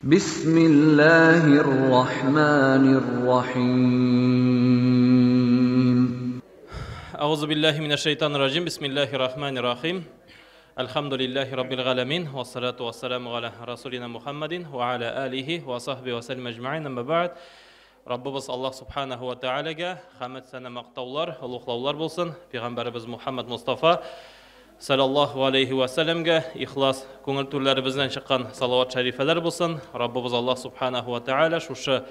بسم الله الرحمن الرحيم. أعوذ بالله من الشيطان الرجيم. بسم الله الرحمن الرحيم. الحمد لله رب العالمين والصلاة والسلام على رسولنا محمد وعلى آله وصحبه وسلم أجمعين. أما بعد. Раббыбыз Аллаһ Субханаху ва Таалагә хәмд сәна мактаулар, олуглаулар булсын. Пәйгамбәребез Мухаммад Мустафа саллаллаһу алейхи ва сәлләмгә ихлас күңел түрләребездән чыккан салават шәрифәләр булсын. Раббыбыз Аллаһ Субханаху ва Тааля шушы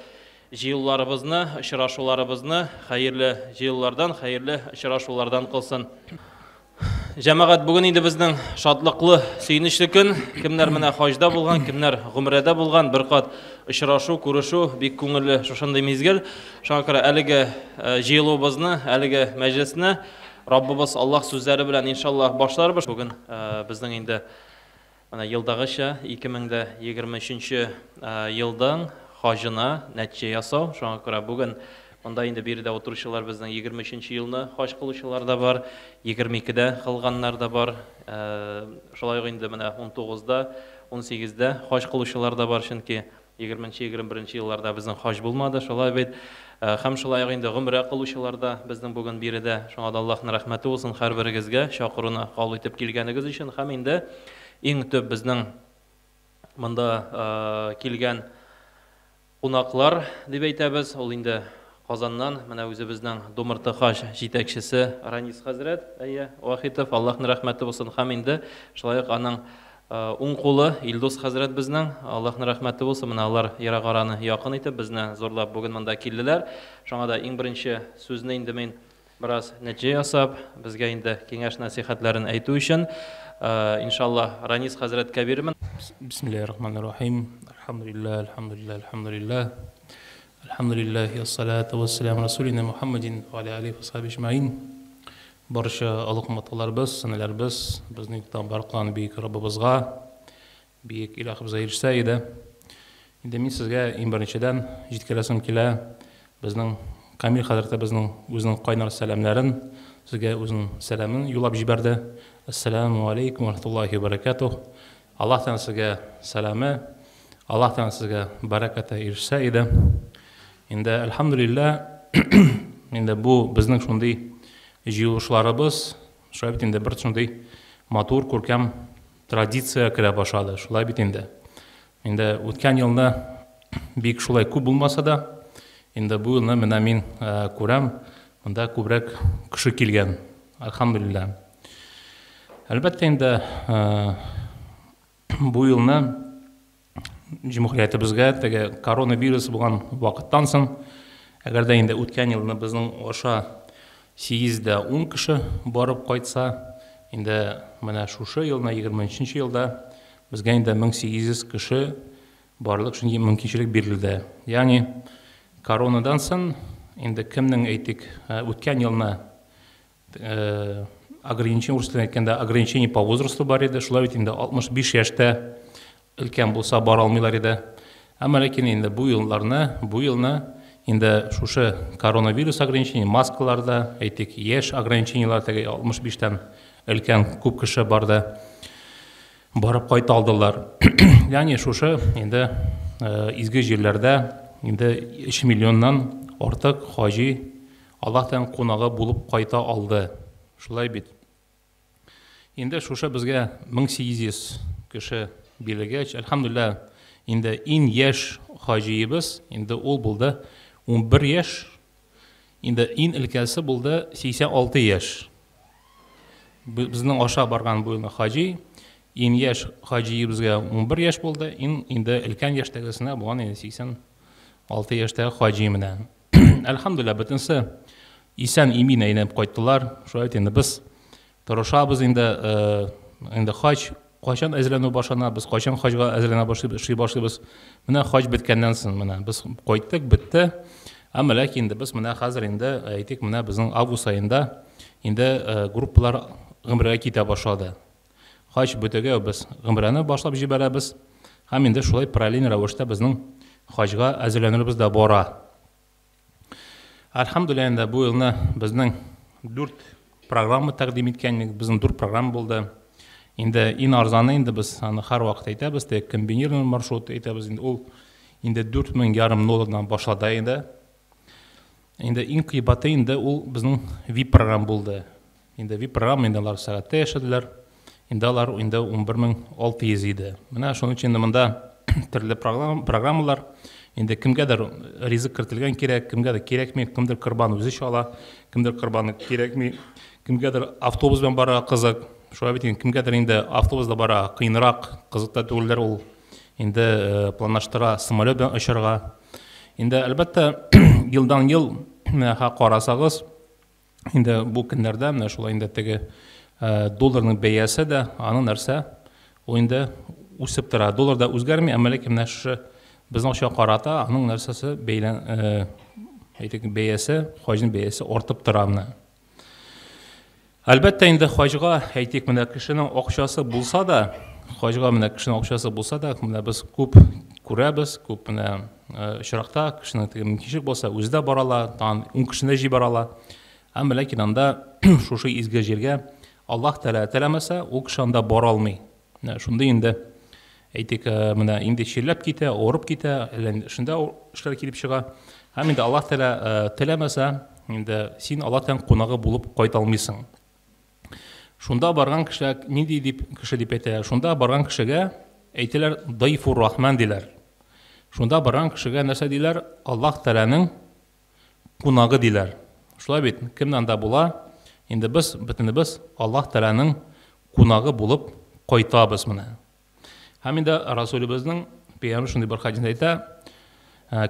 җыелларыбызны, очрашуларыбызны хәерле җыеллардан, хәерле очрашулардан кылсын. Җәмәгать, бүген инде безнең шатлыклы, сөенечле көн. Кемнәр менә хаҗда булган, кемнәр гомрәдә булган, бер кат очрашу, күрешү бик күңелле шушындый мизгел. Шуңа күрә әлеге җыелуыбызны, әлеге мәҗлесне Раббыбыз Аллаһ сүзләре белән иншаллаһ башларбыз. Бүген безнең инде менә елдагыча 2023 елдан хаҗына нәтиҗә ясау. Шуңа күрә бүген монда инде биредә утыручылар безнең 23 елны хаҗ кылучылар да бар, 22-дә кылганнар да бар. Шулай ук инде менә 19-да, 18-дә хаҗ кылучылар да бар, чөнки 20-21 елларда безнең хаҗ булмады, шулай бит. Һәм шулай ук инде гомрә кылучылар да безнең бүген биредә. Шуңа да Аллаһның рәхмәте булсын һәрберегезгә, чакыруны кабул итеп килгәнегез өчен. Һәм инде иң төп безнең монда килгән кунаклар дип әйтәбез, ул инде Казаннан менә үзебезнең Думырты хаҗ җитәкчесе Ранис хәзрәт, әйе, Вахитов, Аллаһның рәхмәте булсын. Һәм инде шулай ук аның уң кулы Илдус хәзрәт безнең, Аллаһның рәхмәте булсын. Менә алар ерак араны якын итеп безне зурлап бүген монда килделәр. Шуңа да иң беренче сүзне инде мин бераз нәтиҗә ясап, безгә инде киңәш нәсихәтләрен әйтү өчен, иншаллаһ Ранис хәзрәткә бирермен. Бисмиллахир-рахманир-рахим. Альхамдулиллах, альхамдулиллах, альхамдулиллах. Альхамдулиллахи ассалату вассаламу расулина Мухаммадин ва аля алихи ва сахбихи ажмаин. Барча олуг маталарыбыз, сәнәләребез безнең баркан бөек Раббыбызга, бөек Илаһыбызга ирешсә иде. Инде мин сезгә иң беренчедән җиткерәсем килә, безнең Камил хәзрәтебезнең үзенең кайнар сәламнәрен, сезгә үзенең сәламен юллап җибәрде. Ассаламу алейкум ва рахматуллахи ва баракатух. Аллаһтан сезгә сәламе, Аллаһтан сезгә баракаты ирешсә иде. Инде альхамдулилла, инде бу безнең шундый җыелышларыбыз, шулай бит инде бер шундый матур, күркәм традиция керә башлады, шулай бит инде. Инде үткән елны бик шулай күп булмаса да, инде бу елны менә мин күрәм, монда күбрәк кеше килгән, альхамдулилла. Әлбәттә инде бу елны җөмһүриятебезгә теге коронавирус булган вакыттан соң, әгәр дә инде үткән елны безнең аша 8-10 кеше барып кайтса, инде менә шушы елны, 23 елда безгә инде 1800 кеше барлык өчен мөмкинчелек бирелде. Ягъни коронадан соң инде кемнең әйтик, үткән елны ограничение, урыс телендә әйткәндә, ограничение по возрасту бар иде, шулай бит инде 65 яшьтә өлкән булса бара алмыйлар иде. Әмма ләкин инде бу елларны, бу елны инде шушы коронавирус ограничение, маскаларда, әйтик, яшь ограничениелар теге 65-тән өлкән күп кеше барды, барып кайта алдылар. Ягъни шушы инде изге җирләрдә инде 3 миллионнан артык хаҗи Аллаһтан кунагы булып кайта алды. Шулай бит. Инде шушы безгә 1800 кеше бирелгәч, альхамдулилла, инде иң яшь хаҗиебез, инде ул булды 11 яшь, инде иң өлкәсе булды 86 яшь. Безнең аша барган бу елны хаҗи, иң яшь хаҗиебезгә 11 яшь булды, иң инде өлкән яшьтәгесенә булган инде 86 яшьтәге хаҗи менә. Альхамдулилла, бөтенесе исән имин әйләнеп кайттылар. Шулай бит инде без тырышабыз инде, инде хаҗ кайчан әзерләнү башлана, без кайчан хаҗга әзерләнә башлыйбыз, эшли башлыйбыз. Менә хаҗ беткәннән соң менә без кайттык, бетте. Әмма ләкин инде без менә хәзер инде, әйтик, менә безнең август аенда инде группалар гомрәгә китә башлады. Хаҗ бетүгә без гомрәне башлап җибәрәбез. Һәм инде шулай параллель рәвештә безнең хаҗга әзерләнүебез дә бара. Альхамдулилла, инде бу елны безнең 4 программа тәкъдим иткән, безнең 4 программа булды. Инде иң арзаны инде без аны һәрвакыт әйтәбез, теге комбинированный маршрут әйтәбез инде, ул инде 4500 доллардан башлады инде. Инде иң кыйбаты инде ул безнең VIP программа булды. Инде VIP программа инде алар сәгатьтә яшәделәр. Инде алар инде 11600 иде. Менә шуның өчен инде монда төрле программалар. Инде кемгәдер ризык кертелгән кирәк, кемгәдер кирәкми, кемдер корбан үзе чала, кемдер корбаны кирәкми, кемгәдер автобус белән бара кызык. Шулай бит инде, кемгәдер инде автобуста бара кыенрак, кызык та түгелдер ул. Инде планлаштыра самолет белән очарга. Инде әлбәттә елдан ел менә карасагыз, инде бу көннәрдә менә шулай инде теге долларның бәясе дә аның нәрсә, ул инде үсеп тора. Доллар да үзгәрми, әмма ләкин менә шушы безнең акчага карата аның нәрсәсе бәйлән, әйтик, бәясе, хаҗның бәясе артып тора менә. Әлбәттә инде хаҗга, әйтик, менә кешенең акчасы булса да, хаҗга менә кешенең акчасы булса да, менә без күп күрәбез, күп менә очракта кешенең теге мөмкинчелек булса, үзе дә бара ала, тагын 10 кешене җибәрә ала. Әмма ләкин анда шушы изге җиргә Аллаһ Тәгалә теләмәсә, ул кеше анда бара алмый. Менә шундый инде, әйтик, менә инде чирләп китә, авырып китә, әллә инде эшендә эшләр килеп чыга. Һәм инде Аллаһ Тәгалә теләмәсә, инде син Аллаһ Тәгаләнең кунагы булып кайта алмыйсың. Шунда барган кешегә нинди дип кеше дип әйтәләр? Шунда барган кешегә әйтәләр Дайфур Рахман диләр. Шунда барган кешегә нәрсә диләр? Аллаһ Тәгаләнең кунагы диләр. Шулай бит, кем анда була? Инде без бөтенебез Аллаһ Тәгаләнең кунагы булып кайтабыз менә. Һәм инде Расулыбызның пәйгамбер шундый бер хадисендә әйтә,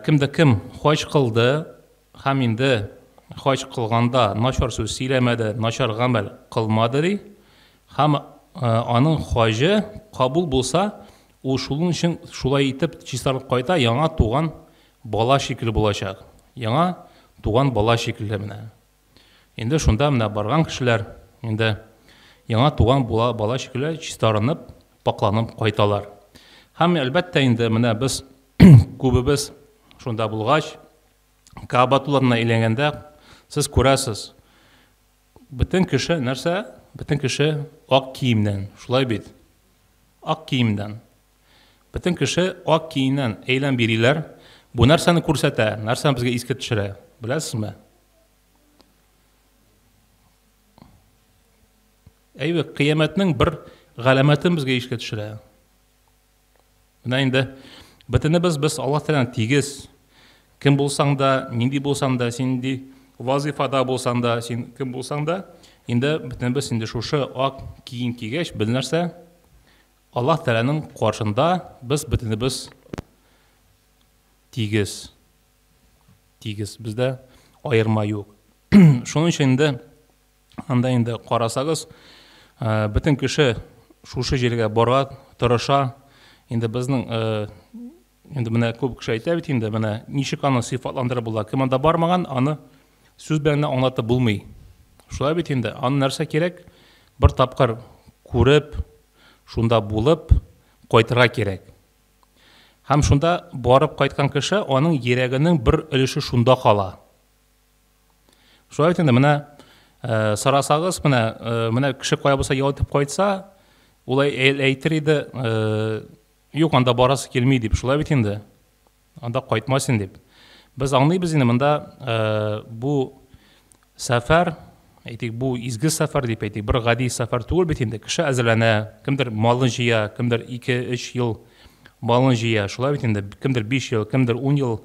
кем дә кем хаҗ кылды һәм инде хаҗ кылганда начар сүз сөйләмәде, начар гамәл кылмады ди, һәм аның хаҗы кабул булса, ул шуның өчен шулай итеп чистарып кайта, яңа туган бала шикелле булачак. Яңа туган бала шикелле менә. Инде шунда менә барган кешеләр инде яңа туган бала шикелле чистарынып, пакланып кайталар. Һәм әлбәттә инде менә без күбебез шунда булгач, Каабатулларына әйләнгәндә сез күрәсез, бөтен кеше нәрсә? Бөтен кеше ак киемнән, шулай бит? Ак киемнән. Бөтен кеше ак киемнән әйлән бириләр. Бу нәрсәне күрсәтә, нәрсәне безгә искә төшерә? Беләсезме? Әйбәт, кыямәтнең бер галәмәтен безгә искә төшерә. Менә инде бөтенебез без Аллаһ Тәгаләдән тигез. Кем булсаң да, нинди булсаң да, син нинди вазифада булсаң да, син кем булсаң да, инде бөтенебез инде шушы ак кием кигәч, без нәрсә? Аллаһ Тәгаләнең каршында без бөтенебез тигез. Тигез, бездә аерма юк. Шуның өчен инде анда инде карасагыз, бөтен кеше шушы җиргә бара, тырыша. Инде безнең, инде менә күп кеше әйтә бит инде, менә ничек аны сыйфатландырып була. Кем анда бармаган, аны сүз белән аңлатып булмый. Шулай бит инде, аны нәрсә кирәк? Бер тапкыр күреп, шунда булып кайтырга кирәк. Һәм шунда барып кайткан кеше, аның йөрәгенең бер өлеше шунда кала. Шулай бит инде, менә сорасагыз, менә кеше кая булса ял итеп кайтса, ул әйтер иде, юк, анда барасы килми дип. Шулай бит инде. Анда кайтмасын дип. Без аңлыйбыз инде монда, бу сәфәр, әйтик, бу изге сәфәр дип әйтик, бер гади сәфәр түгел бит инде. Кеше әзерләнә, кемдер малын җыя, кемдер 2-3 ел малын җыя, шулай бит инде, кемдер 5 ел, кемдер 10 ел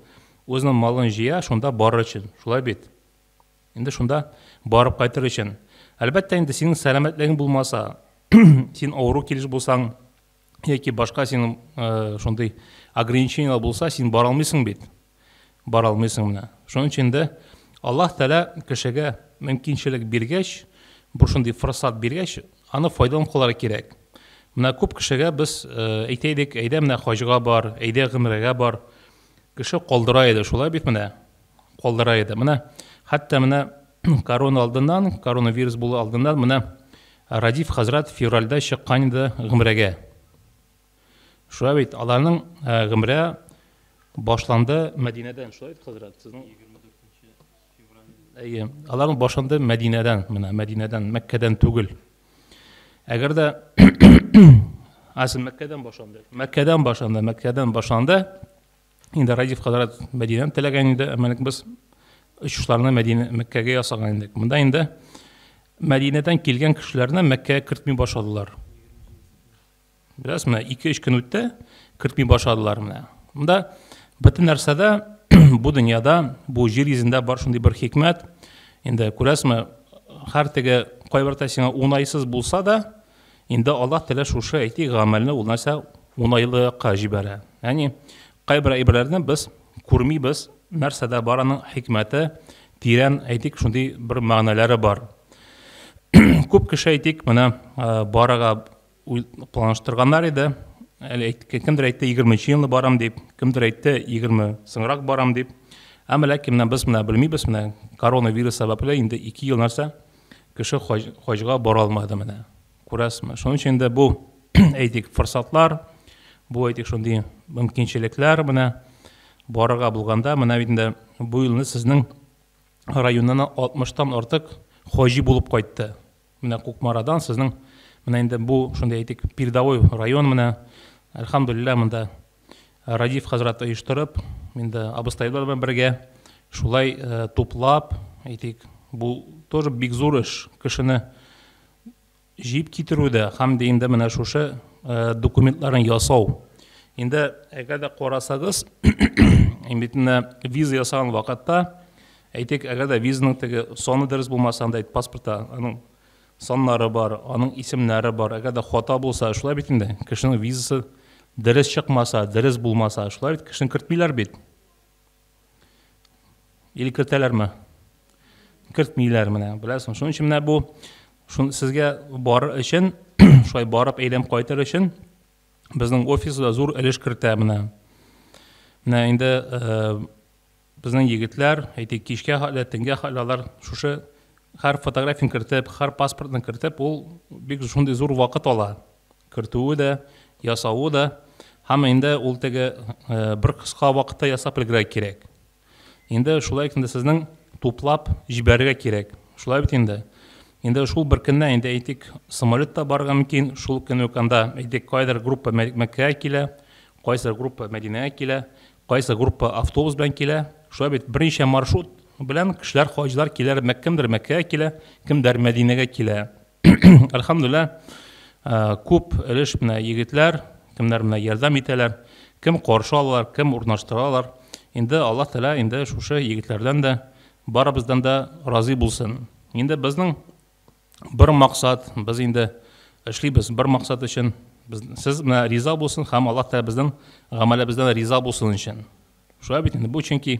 үзенең малын җыя, шунда барыр өчен, шулай бит. Инде шунда барып кайтыр өчен. Әлбәттә инде синең сәламәтлегең булмаса, син авыру килеш булсаң, яки башка синең шундый ограничениелар булса, син бара алмыйсың бит. Бара алмыйсың менә. Шуның өчен дә Аллаһ Тәгалә кешегә мөмкинчелек биргәч, бу шундый форсат биргәч, аны файдаланып калырга кирәк. Менә күп кешегә без әйтә идек, әйдә менә хаҗга бар, әйдә гомрәгә бар. Кеше калдыра иде, шулай бит менә. Калдыра иде. Менә хәтта менә корона алдыннан, коронавирус булу алдыннан менә Радиф хәзрәт февральдә чыккан иде гомрәгә. Шулай бит, аларның гомрә башланды Мәдинәдән, шулай бит, хәзрәт? Сезнең 24 февраль. Әйе, аларның башланды Мәдинәдән, менә Мәдинәдән, Мәккәдән түгел. Әгәр дә Асыл Мәккәдән башланды. Мәккәдән башланды, Мәккәдән башланды. Инде Радиф хәзрәт Мәдинәдән теләгән иде, әмма без очышларны Мәдинә Мәккәгә ясаган идек. Монда инде Мәдинәдән килгән кешеләрне Мәккәгә кертми башладылар. Беләсез, менә 2-3 көн үтте, кертми башладылар менә. Монда бөтен нәрсәдә бу дөньяда, бу җир йөзендә бар шундый бер хикмәт. Инде күрәсезме, һәр теге кайбер сиңа уңайсыз булса да, инде Аллаһ Тәгалә шушы әйтик гамәлне ул нәрсә уңайлы якка җибәрә. Ягъни кайбер әйберләрне без күрмибез, нәрсәдә бар аның хикмәте, тирән әйтик шундый бер мәгънәләре бар. Күп кеше әйтик, менә барырга планлаштырганнар иде. Әле кемдер әйтте 20 елны барам дип, кемдер әйтте 20 соңрак барам дип. Әмма ләкин менә без менә белмибез, менә коронавирус сәбәпле инде 2 ел нәрсә кеше хаҗга бара алмады менә. Күрәсезме? Шуның өчен инде бу әйтик форсатлар, бу әйтик шундый мөмкинчелекләр менә барырга булганда, менә бит инде бу елны сезнең районнан 60-тан артык хаҗи булып кайтты. Менә Кукмарадан сезнең менә инде бу шундый әйтик передовой район менә әлхәмдүлилләһ монда Радиф хәзрәт оештырып, инде абыстайлар белән бергә шулай туплап, әйтик, бу тоже бик зур эш. Кешене җыеп китерү дә һәм дә инде менә шушы документларын ясау. Инде әгәр дә карасагыз, инде менә виза ясаган вакытта, әйтик, әгәр дә визаның теге саны дөрес булмаса, анда паспортта аның саннары бар, аның исемнәре бар. Әгәр дә хата булса, шулай бит инде, кешенең визасы дөрес чыкмаса, дөрес булмаса, шулай бит кешене кертмиләр бит. Или кертәләрме? Кертмиләр менә, беләсең. Шуның өчен менә бу сезгә барыр өчен, шулай барып әйләнеп кайтыр өчен безнең офиста зур өлеш кертә менә. Менә инде безнең егетләр, әйтик, кичкә хәтле, төнгә хәтле алар шушы һәр фотографияне кертеп, һәр паспортны кертеп, ул бик шундый зур вакыт ала. Кертүе дә, ясавы да. Һәм инде ул теге бер кыска вакытта ясап өлгерергә кирәк. Инде шулай инде сезнең туплап җибәрергә кирәк. Шулай бит инде. Инде шул бер көнне инде әйтик, самолетта барырга мөмкин, шул көн үк анда әйтик, кайдыр группа Мәккәгә килә, кайсы группа Мәдинәгә килә, кайсы группа автобус белән килә. Шулай бит берничә маршрут белән кешеләр, хаҗилар килә, кемдер Мәккәгә килә, кемдер Мәдинәгә килә. Әлхәмдүлилләһ, күп өлеш менә егетләр, кемнәр менә ярдәм итәләр, кем каршы алалар, кем урнаштыралар. Инде Аллаһ Тәгалә инде шушы егетләрдән дә, барыбыздан да разый булсын. Инде безнең бер максат, без инде эшлибез бер максат өчен. Без, сез менә риза булсын һәм Аллаһ Тәгалә безнең гамәлебездән риза булсын өчен. Шулай бит инде бу, чөнки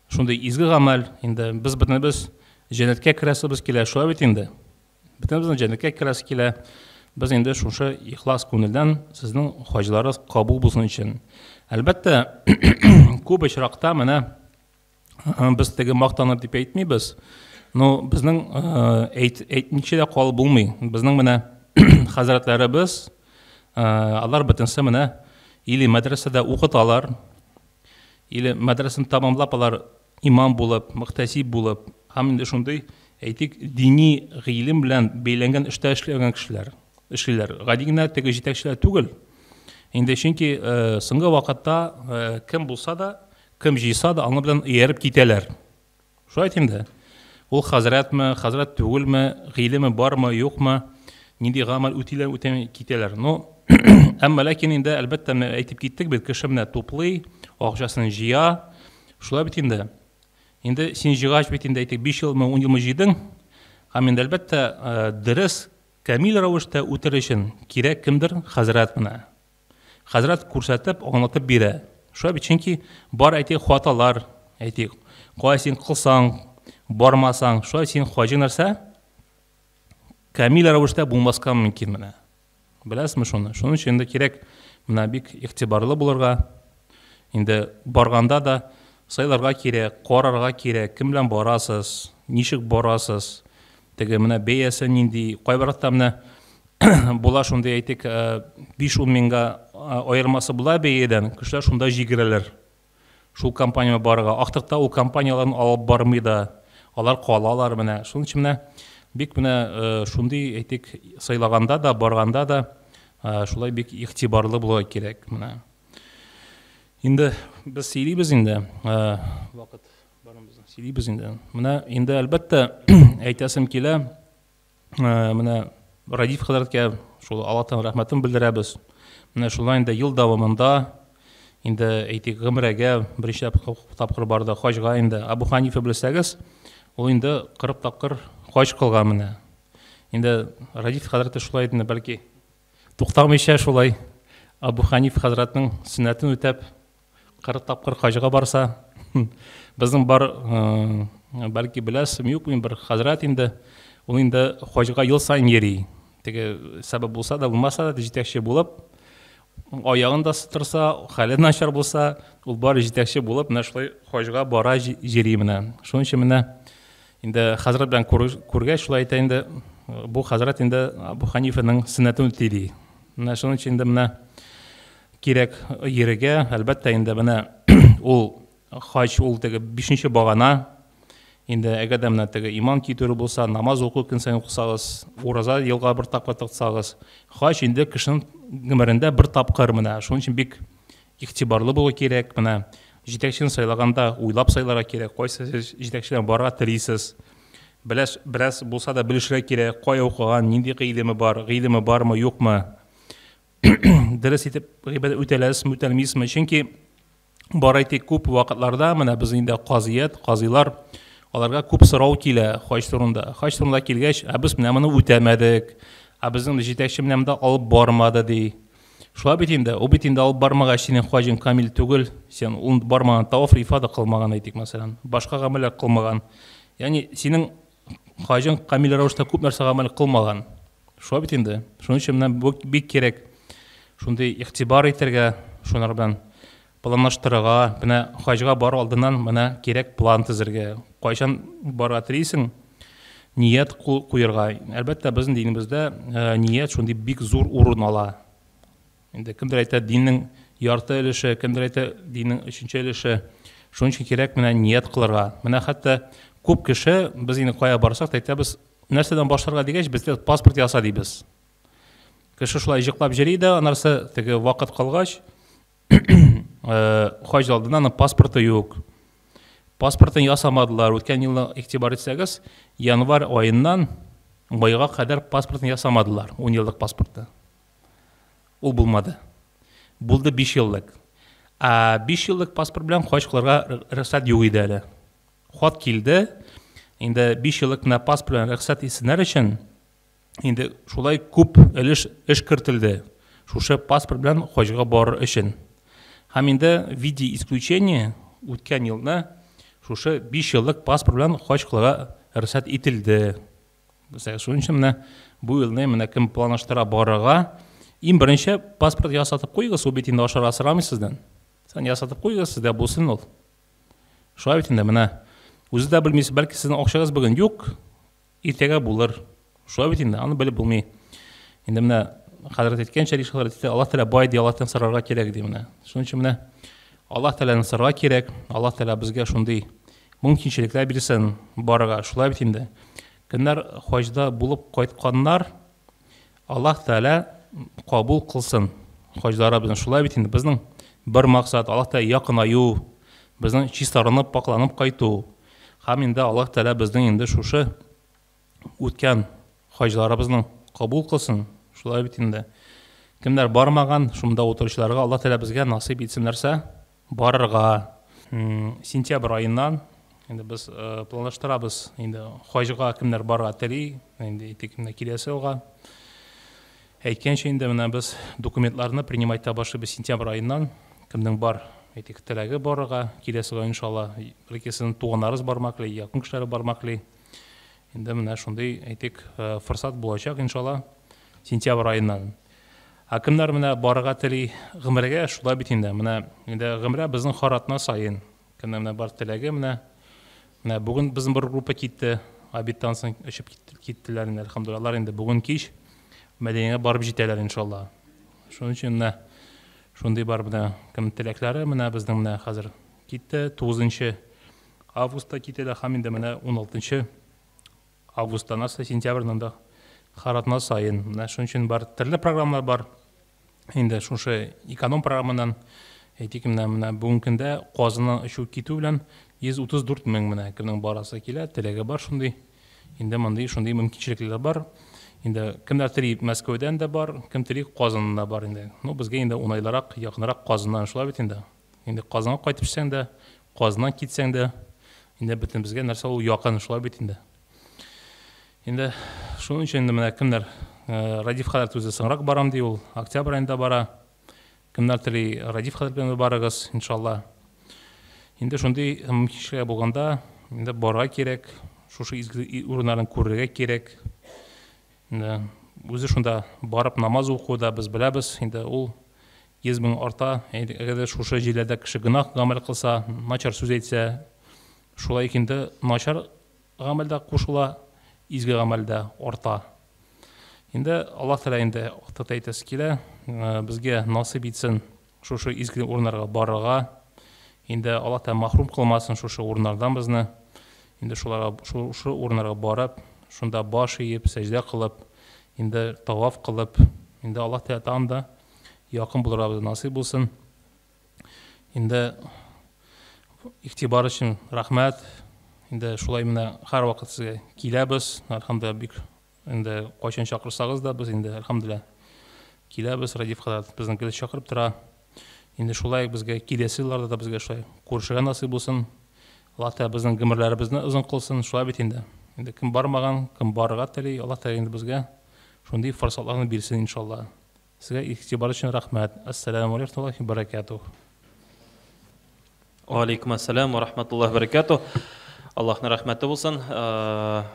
шундый изге гамәл, инде без бөтенебез җәннәткә керәсебез килә, шулай бит инде. Бөтенебезнең җәннәткә керәсе килә. Без инде шушы ихлас күңелдән сезнең хаҗларыгыз кабул булсын өчен. Әлбәттә, күп очракта менә без теге мактанып дип әйтмибез, но безнең әйтмичә дә калып булмый. Безнең менә хәзрәтләребез, алар бөтенесе менә или мәдрәсәдә укыталар, или мәдрәсәне тәмамлап алар имам булып, мөхтәсиб булып, һәм инде шундый, әйтик, дини гыйлем белән бәйләнгән эштә эшләгән кешеләр эшлиләр. Гади генә теге җитәкчеләр түгел. Инде чөнки соңгы вакытта кем булса да, кем җыйса да, аны белән ияреп китәләр. Шулай инде. Ул хәзрәтме, хәзрәт түгелме, гыйлеме бармы, юкмы, нинди гамәл үтиләр, үтәми китәләр. Но әмма ләкин инде әлбәттә менә әйтеп киттек бит, кеше менә туплый, акчасын җыя. Шулай бит инде. Инде син җыйгач бит инде әйтик 5 елмы, 10 елмы җыйдың. Һәм инде әлбәттә дөрес, камил рәвештә үтер өчен кирәк кемдер хәзрәт менә. Хәзрәт күрсәтеп, аңлатып бирә. Шулай бит, чөнки бар әйтик хаталар, әйтик, кая син кылсаң, бармасаң, шулай син хаҗи нәрсә камил рәвештә булмаска мөмкин менә. Беләсезме шуны? Шуның өчен инде кирәк менә бик игътибарлы булырга. Инде барганда да сайларга кирәк, карарга кирәк, кем белән барасыз, ничек барасыз, теге менә бәясе нинди, кайбер вакытта менә була шундый әйтик, 5-10 миңгә аермасы була бәядән, кешеләр шунда җигерәләр. Шул компаниягә барырга. Актыкта ул компанияләрне алып бармый да, алар калалар менә. Шуның өчен менә Бик менә шундый, әйтик, сайлаганда да, барганда да шулай бик игътибарлы булырга кирәк менә. Инде без сөйлибез инде, вакыт барыбызның сөйлибез инде. Менә инде әлбәттә әйтәсем килә, менә Радиф хәзрәткә шул Аллаһтан рәхмәтен белдерәбез. Менә шулай инде ел дәвамында инде әйтик гомрәгә берничә тапкыр барды, хаҗга инде. Абу Ханифа белсәгез, ул инде 40 тапкыр хаҗ кылган менә. Инде Радиф хәзрәт шулай инде бәлки туктамыйча шулай Абу Ханиф хәзрәтнең сөннәтен үтәп 40 тапкыр хаҗга барса, безнең бар, бәлки беләсезме, юкмы, бер хәзрәт инде, ул инде хаҗга ел саен йөри. Теге сәбәп булса да, булмаса да, җитәкче булып, аягын да сытырса, хәле начар булса, ул бары җитәкче булып, менә шулай хаҗга бара йөри менә. Шуның өчен менә инде хәзрәт белән күргәч, шулай әйтә инде, бу хәзрәт инде Абу Ханифаның сөннәтен үти ди. Менә шуның өчен инде менә кирәк йөрергә, әлбәттә инде менә ул хаҗ ул теге бишенче багана. Инде әгәр дә менә теге иман китерү булса, намаз уку көн саен укысагыз, ураза елга бер тапкыр тотсагыз, хаҗ инде кешенең гомерендә бер тапкыр менә. Шуның өчен бик игътибарлы булу кирәк. Менә җитәкчене сайлаганда уйлап сайларга кирәк, кайсы сез җитәкчедән барырга телисез. Беләс, бераз булса да белешергә кирәк, кая укыган, нинди гыйлеме бар, гыйлеме бармы, юкмы. Дөрес итеп гыйбадәт үтәләсезме, үтәлмисезме? Чөнки бар әйтик күп вакытларда менә без инде казыят, казыйлар, аларга күп сорау килә хаҗ турында. Хаҗ турында килгәч, ә без менә моны үтәмәдек, ә безнең җитәкче менә монда алып бармады ди. Шулай бит инде, ул бит инде алып бармагач, синең хаҗың камил түгел, син ул бармаган, таваф ифада кылмаган әйтик, мәсәлән, башка гамәлләр кылмаган. Ягъни синең хаҗың камил рәвештә күп нәрсә гамәл кылмаган. Шулай бит инде. Шуның өчен менә бу бик кирәк шундый игътибар итәргә, шунар белән планлаштырырга, менә хаҗга бару алдыннан менә кирәк план төзергә. Кайчан барырга телисең, ният куерга. Әлбәттә, безнең динебездә ният шундый бик зур урын ала. Инде кемдер әйтә диннең ярты өлеше, кемдер әйтә диннең өченче өлеше. Шуның өчен кирәк менә ният кылырга. Менә хәтта күп кеше, без инде кая барсак та әйтәбез, нәрсәдән башларга дигәч, без паспорт яса дибез. Кеше шулай җыклап йөри дә, анарсы теге вакыт калгач, хаҗ алдыннан аның паспорты юк. Паспортын ясамадылар. Үткән елны игътибар итсәгез, январь аеннан майга кадәр паспортын ясамадылар, 10 еллык паспорты. Ул булмады. Булды 5 еллык. Ә 5 еллык паспорт белән хаҗ кылырга рөхсәт юк иде әле. Хат килде. Инде 5 еллык менә паспорт белән рөхсәт итсеннәр өчен инде шулай күп өлеш эш кертелде. Шушы паспорт белән хаҗга барыр өчен. Һәм инде в виде исключения үткән елны шушы 5 еллык паспорт белән хаҗ кылырга рөхсәт ителде. Шуның өчен менә бу елны менә кем планлаштыра барырга, иң беренче паспорт ясатып куйгыз, ул бит инде ашарга сорамый сездән. Сен ясатып куйгыз, сездә булсын ул. Шулай бит инде менә үзе дә белмисез, бәлки сезнең акчагыз бүген юк, иртәгә булыр. Шулай бит инде, аны белеп булмый. Инде менә хәзрәт әйткәнчә, Ришат хәзрәт әйтте, Аллаһ Тәгалә бай ди, Аллаһтан сорарга кирәк ди менә. Шуның өчен менә Аллаһ Тәгаләдән сорарга кирәк. Аллаһ Тәгалә безгә шундый мөмкинчелекләр бирсен барырга. Шулай бит инде. Кемнәр хаҗда булып кайтканнар, Аллаһ Тәгалә кабул кылсын хаҗларыбызны. Шулай бит инде безнең бер максат Аллаһ Тәгалә якынаю, безнең чистарынып, пакланып кайту. Һәм инде Аллаһ Тәгалә безнең инде шушы үткән хаҗларыбызның кабул кылсын. Шулай бит инде. Кемнәр бармаган, шунда утыручыларга Аллаһ Тәгалә безгә насыйп итсен нәрсә? Барырга. Сентябрь аеннан инде без планлаштырабыз инде хаҗга кемнәр барырга тели, инде әйтик, менә киләсе елга. Әйткәнчә инде менә без документларны принимать итә башлыйбыз сентябрь аеннан. Кемнең бар, әйтик, теләге барырга, киләсе елга иншалла, бәлки сезнең туганнарыгыз бармак ли, якын кешеләре бармак ли. Инде менә шундый, әйтик, форсат булачак иншалла сентябрь аеннан. Ә кемнәр менә барырга тели гомрәгә, шулай бит инде. Менә инде гомрә безнең һәр атна саен. Кемнең менә бар теләге менә. Менә бүген безнең бер группа китте. Обедтан соң очып киттеләр инде, әлхәмдулилла. Алар инде бүген кич Мәдинәгә барып җитәләр иншалла. Шуның өчен менә шундый бар менә кем теләкләре менә безнең менә хәзер китте. 9 августта китәләр һәм инде менә 16 Августта нәрсә, сентябрьдән дә һәр атна саен. Менә шуның өчен бар төрле программалар бар. Инде шушы эконом программадан әйтик, менә бүгенге көндә Казаннан очу китү белән 134 мең менә кемнең барасы килә, теләге бар шундый. Инде мондый шундый мөмкинчелекләр бар. Инде кемнәр тели Мәскәүдән дә бар, кем тели Казаннан да бар инде. Ну, безгә инде уңайлырак, якынрак Казаннан шулай бит инде. Инде Казанга кайтып төшсәң дә, Казаннан китсәң дә, инде бөтен безгә нәрсә ул якын шулай бит инде. Инде шуның өчен инде менә кемнәр Радиф хәзрәт үзе соңрак барам ди ул, октябрь аенда бара. Кемнәр тели Радиф хәзрәт белән барыгыз, иншалла. Инде шундый мөмкинчелек булганда, инде барырга кирәк, шушы изге урыннарын күрергә кирәк. Инде үзе шунда барып намаз уку да без беләбез, инде ул 100 мең арта. Әгәр дә шушы җирләрдә кеше гөнаһ гамәл кылса, начар сүз әйтсә, шулай инде начар гамәл дә кушыла, изге гамәл дә арта. Инде Аллаһ Тәгалә инде актыкта әйтәсе килә, безгә насыйп итсен шушы изге урыннарга барырга. Инде Аллаһ Тәгалә махрум кылмасын шушы урыннардан безне. Инде шуларга шушы урыннарга барып, шунда баш иеп, сәҗдә кылып, инде таваф кылып, инде Аллаһ Тәгалә тагын да якын булырга безгә насыйп булсын. Инде игътибар өчен рәхмәт. Инде шулай менә һәрвакыт сезгә киләбез. Әлхәмдүлилләһ, бик инде кайчан чакырсагыз да без инде әлхәмдүлилләһ киләбез. Радиф хәзрәт безне гел чакырып тора. Инде шулай безгә киләсе елларда да безгә шулай күрешергә насыйп булсын. Аллаһ Тәгалә безнең гомерләребезне озын кылсын, шулай бит инде. Инде кем бармаган, кем барырга тели, Аллаһ Тәгалә инде безгә шундый форсатларны бирсен иншалла. Сезгә игътибар өчен рәхмәт. Ассаламу алейкум ва рахматуллахи ва баракатух. Ва алейкум ассалам ва рахматуллахи ва баракатух. Аллаһның рәхмәте булсын.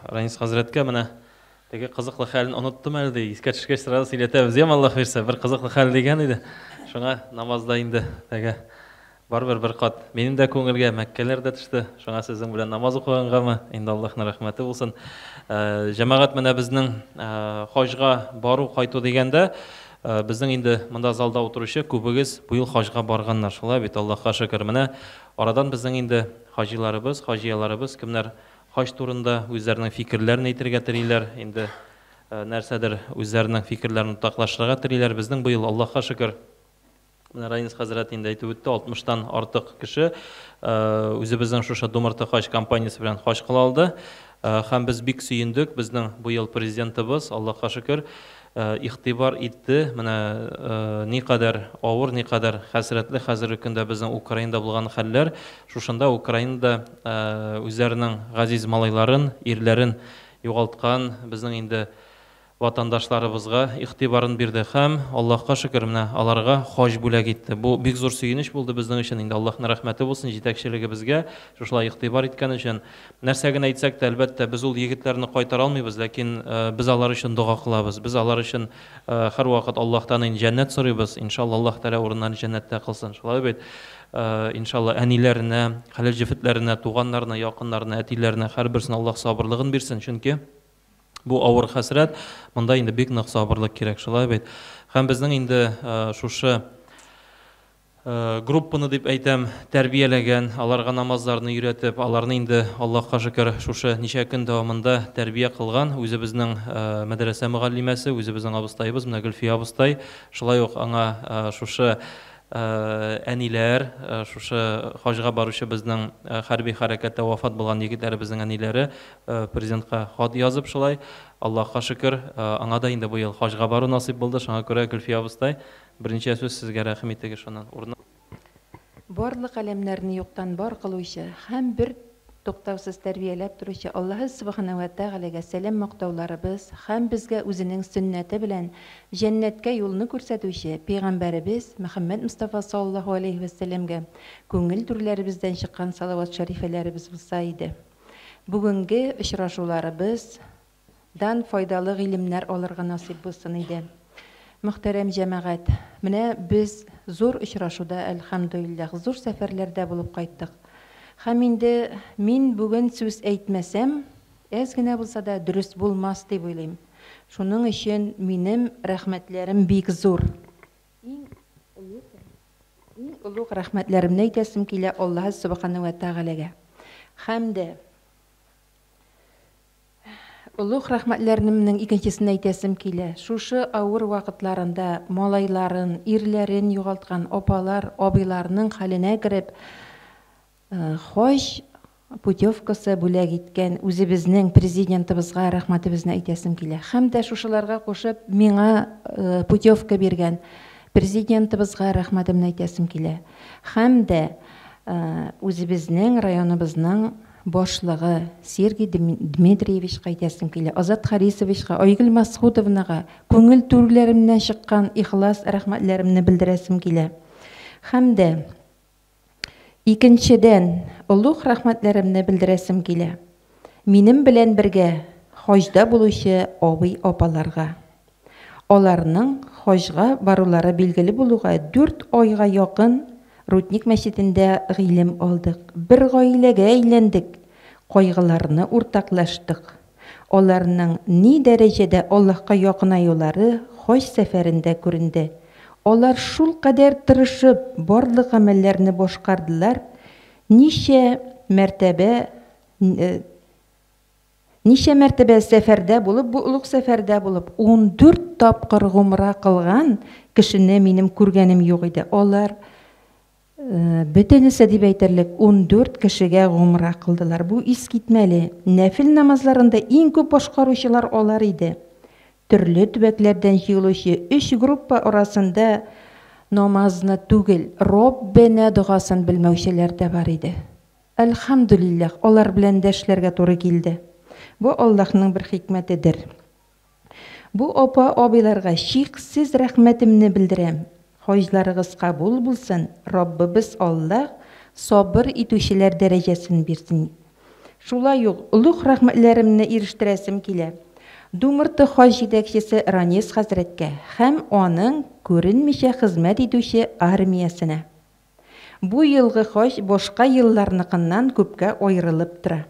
Ранис хәзрәткә менә теге кызыклы хәлен оныттым әле ди. Искә төшкәч сразу сөйләтәбез. Ям Аллаһ бирсә, бер кызыклы хәл дигән иде. Шуңа намазда инде теге барыбер бер кат минем дә күңелгә Мәккәләр дә төште. Шуңа сезнең белән намаз укыгангамы, инде Аллаһның рәхмәте булсын. Җәмәгать менә безнең хаҗга бару кайту дигәндә, безнең инде монда залда утыручы күбегез быел хаҗга барганнар. Шулай бит, Аллаһка шөкер. Менә арадан безнең инде хаҗиларыбыз, хаҗияларыбыз кемнәр хаҗ турында үзләренең фикерләрен әйтергә телиләр, инде нәрсәдер үзләренең фикерләрен уртаклашырга телиләр. Безнең быел Аллаһка шөкер, менә Ранис хәзрәт инде әйтеп үтте, 60-тан артык кеше үзебезнең шушы Думарта хаҗ компаниясе белән хаҗ кыла алды. Һәм без бик сөендек, безнең быел президентыбыз, Аллаһка шөкер, игътибар итте. Менә никадәр авыр, никадәр хәсрәтле хәзерге көндә безнең Украинада булган хәлләр. Шушында Украинада үзләренең газиз малайларын, ирләрен югалткан безнең инде ватандашларыбызга игътибарын бирде һәм Аллаһка шөкер, менә аларга хаҗ бүләк итте. Бу бик зур сөенеч булды безнең өчен. Инде Аллаһның рәхмәте булсын җитәкчелегебезгә, шушылай игътибар иткән өчен. Нәрсә генә әйтсәк тә, әлбәттә, без ул егетләрне кайтара алмыйбыз, ләкин без алар өчен дога кылабыз. Без алар өчен һәрвакыт Аллаһтан инде җәннәт сорыйбыз. Иншалла, Аллаһ Тәгалә урыннарын җәннәттә кылсын. Шулай бит. Иншалла, әниләренә, хәләл җефетләренә, туганнарына, якыннарына, әтиләренә һәрберсенә Аллаһ сабырлыгын бирсен, чөнки бу авыр хәсрәт, монда инде бик нык сабырлык кирәк, шулай бит. Һәм безнең инде шушы группаны дип әйтәм, тәрбияләгән, аларга намазларны өйрәтеп, аларны инде Аллаһка шөкер шушы ничә көн дәвамында тәрбия кылган үзебезнең мәдрәсә мөгаллимәсе, үзебезнең абыстаебыз, менә Гөлфия абыстай, шулай ук аңа шушы әниләр, шушы хаҗга баручы безнең хәрби хәрәкәттә вафат булган егетләребезнең әниләре президентка хат язып шулай, Аллаһка шөкер, аңа да инде быел хаҗга бару насыйп булды. Шуңа күрә Гөлфия абыстай, берничә сүз сезгә рәхим итегез шуннан. Урын. Барлык әләмнәрне юктан бар кылучы һәм бер туктаусыз тәрбияләп торучы Аллаһ субхана ва тәгаләгә сәлам мактауларыбыз һәм безгә үзенең сөннәте белән җәннәткә юлны күрсәтүче пәйгамбәребез Мөхәммәд Мустафа саллаллаһу алейхи ва сәлләмгә күңел түрләребездән чыккан салават шәрифәләребез булса иде. Бүгенге очрашуларыбыздан файдалы гыйлемнәр алырга насыйп булсын иде. Мөхтәрәм җәмәгать, менә без зур очрашуда, әлхәмдүлилләһ, зур сәфәрләрдә булып кайттык. Һәм инде мин бүген сүз әйтмәсәм, әз генә булса да дөрес булмас дип уйлыйм. Шуның өчен минем рәхмәтләрем бик зур. Иң олуг рәхмәтләремне әйтәсем килә Аллаһ субхана ва тәгаләгә. Һәм дә Олуг рәхмәтләремнең икенчесен әйтәсем килә. Шушы авыр вакытларында малайларын, ирләрен югалткан апалар, абыйларның хәленә кереп, хаҗ путевкасы бүләк иткән үзебезнең президентыбызга рәхмәтебезне әйтәсем килә. Һәм дә шушыларга кушып миңа путевка биргән президентыбызга рәхмәтемне әйтәсем килә. Һәм дә үзебезнең районыбызның башлыгы Сергей Дмитриевичка әйтәсем килә, Азат Харисовичка, Айгөл Масхутовнага күңел түрләремнән чыккан ихлас рәхмәтләремне белдерәсем килә. Һәм дә икенчедән олуг рәхмәтләремне белдерәсем килә. Минем белән бергә хаҗда булучы абый апаларга. Аларның хаҗга барулары билгеле булуга 4 айга якын Рудник мәчетендә гыйлем алдык. Бер гаиләгә әйләндек, кайгыларны уртаклаштык. Аларның ни дәрәҗәдә Аллаһка якынаюлары хаҗ сәфәрендә күренде. Алар шул кадәр тырышып барлык гамәлләрне башкардылар. Ничә мәртәбә Ничә мәртәбә сәфәрдә булып, бу олуг сәфәрдә булып, 14 тапкыр гумра кылган кешене минем күргәнем юк иде. Алар бөтенесе дип әйтерлек 14 кешегә гумра кылдылар. Бу искитмәле. Нәфил намазларында иң күп башкаручылар алар иде. Төрле төбәкләрдән җыелучы 3 группа арасында намазны түгел, Роббенә догасын белмәүчеләр дә бар иде. Әлхәмдүлилләһ, алар белән дә эшләргә туры килде. Бу Аллаһның бер хикмәтедер. Бу апа абыйларга чиксез рәхмәтемне белдерәм. Хаҗларыгыз кабул булсын, Раббыбыз Аллаһ сабыр итүчеләр дәрәҗәсен бирсен. Шулай ук олуг рәхмәтләремне ирештерәсем килә. Думырты хаҗ җитәкчесе Ранис хәзрәткә һәм аның күренмичә хезмәт итүче армиясенә. Бу елгы хаҗ башка елларныкыннан күпкә аерылып тора.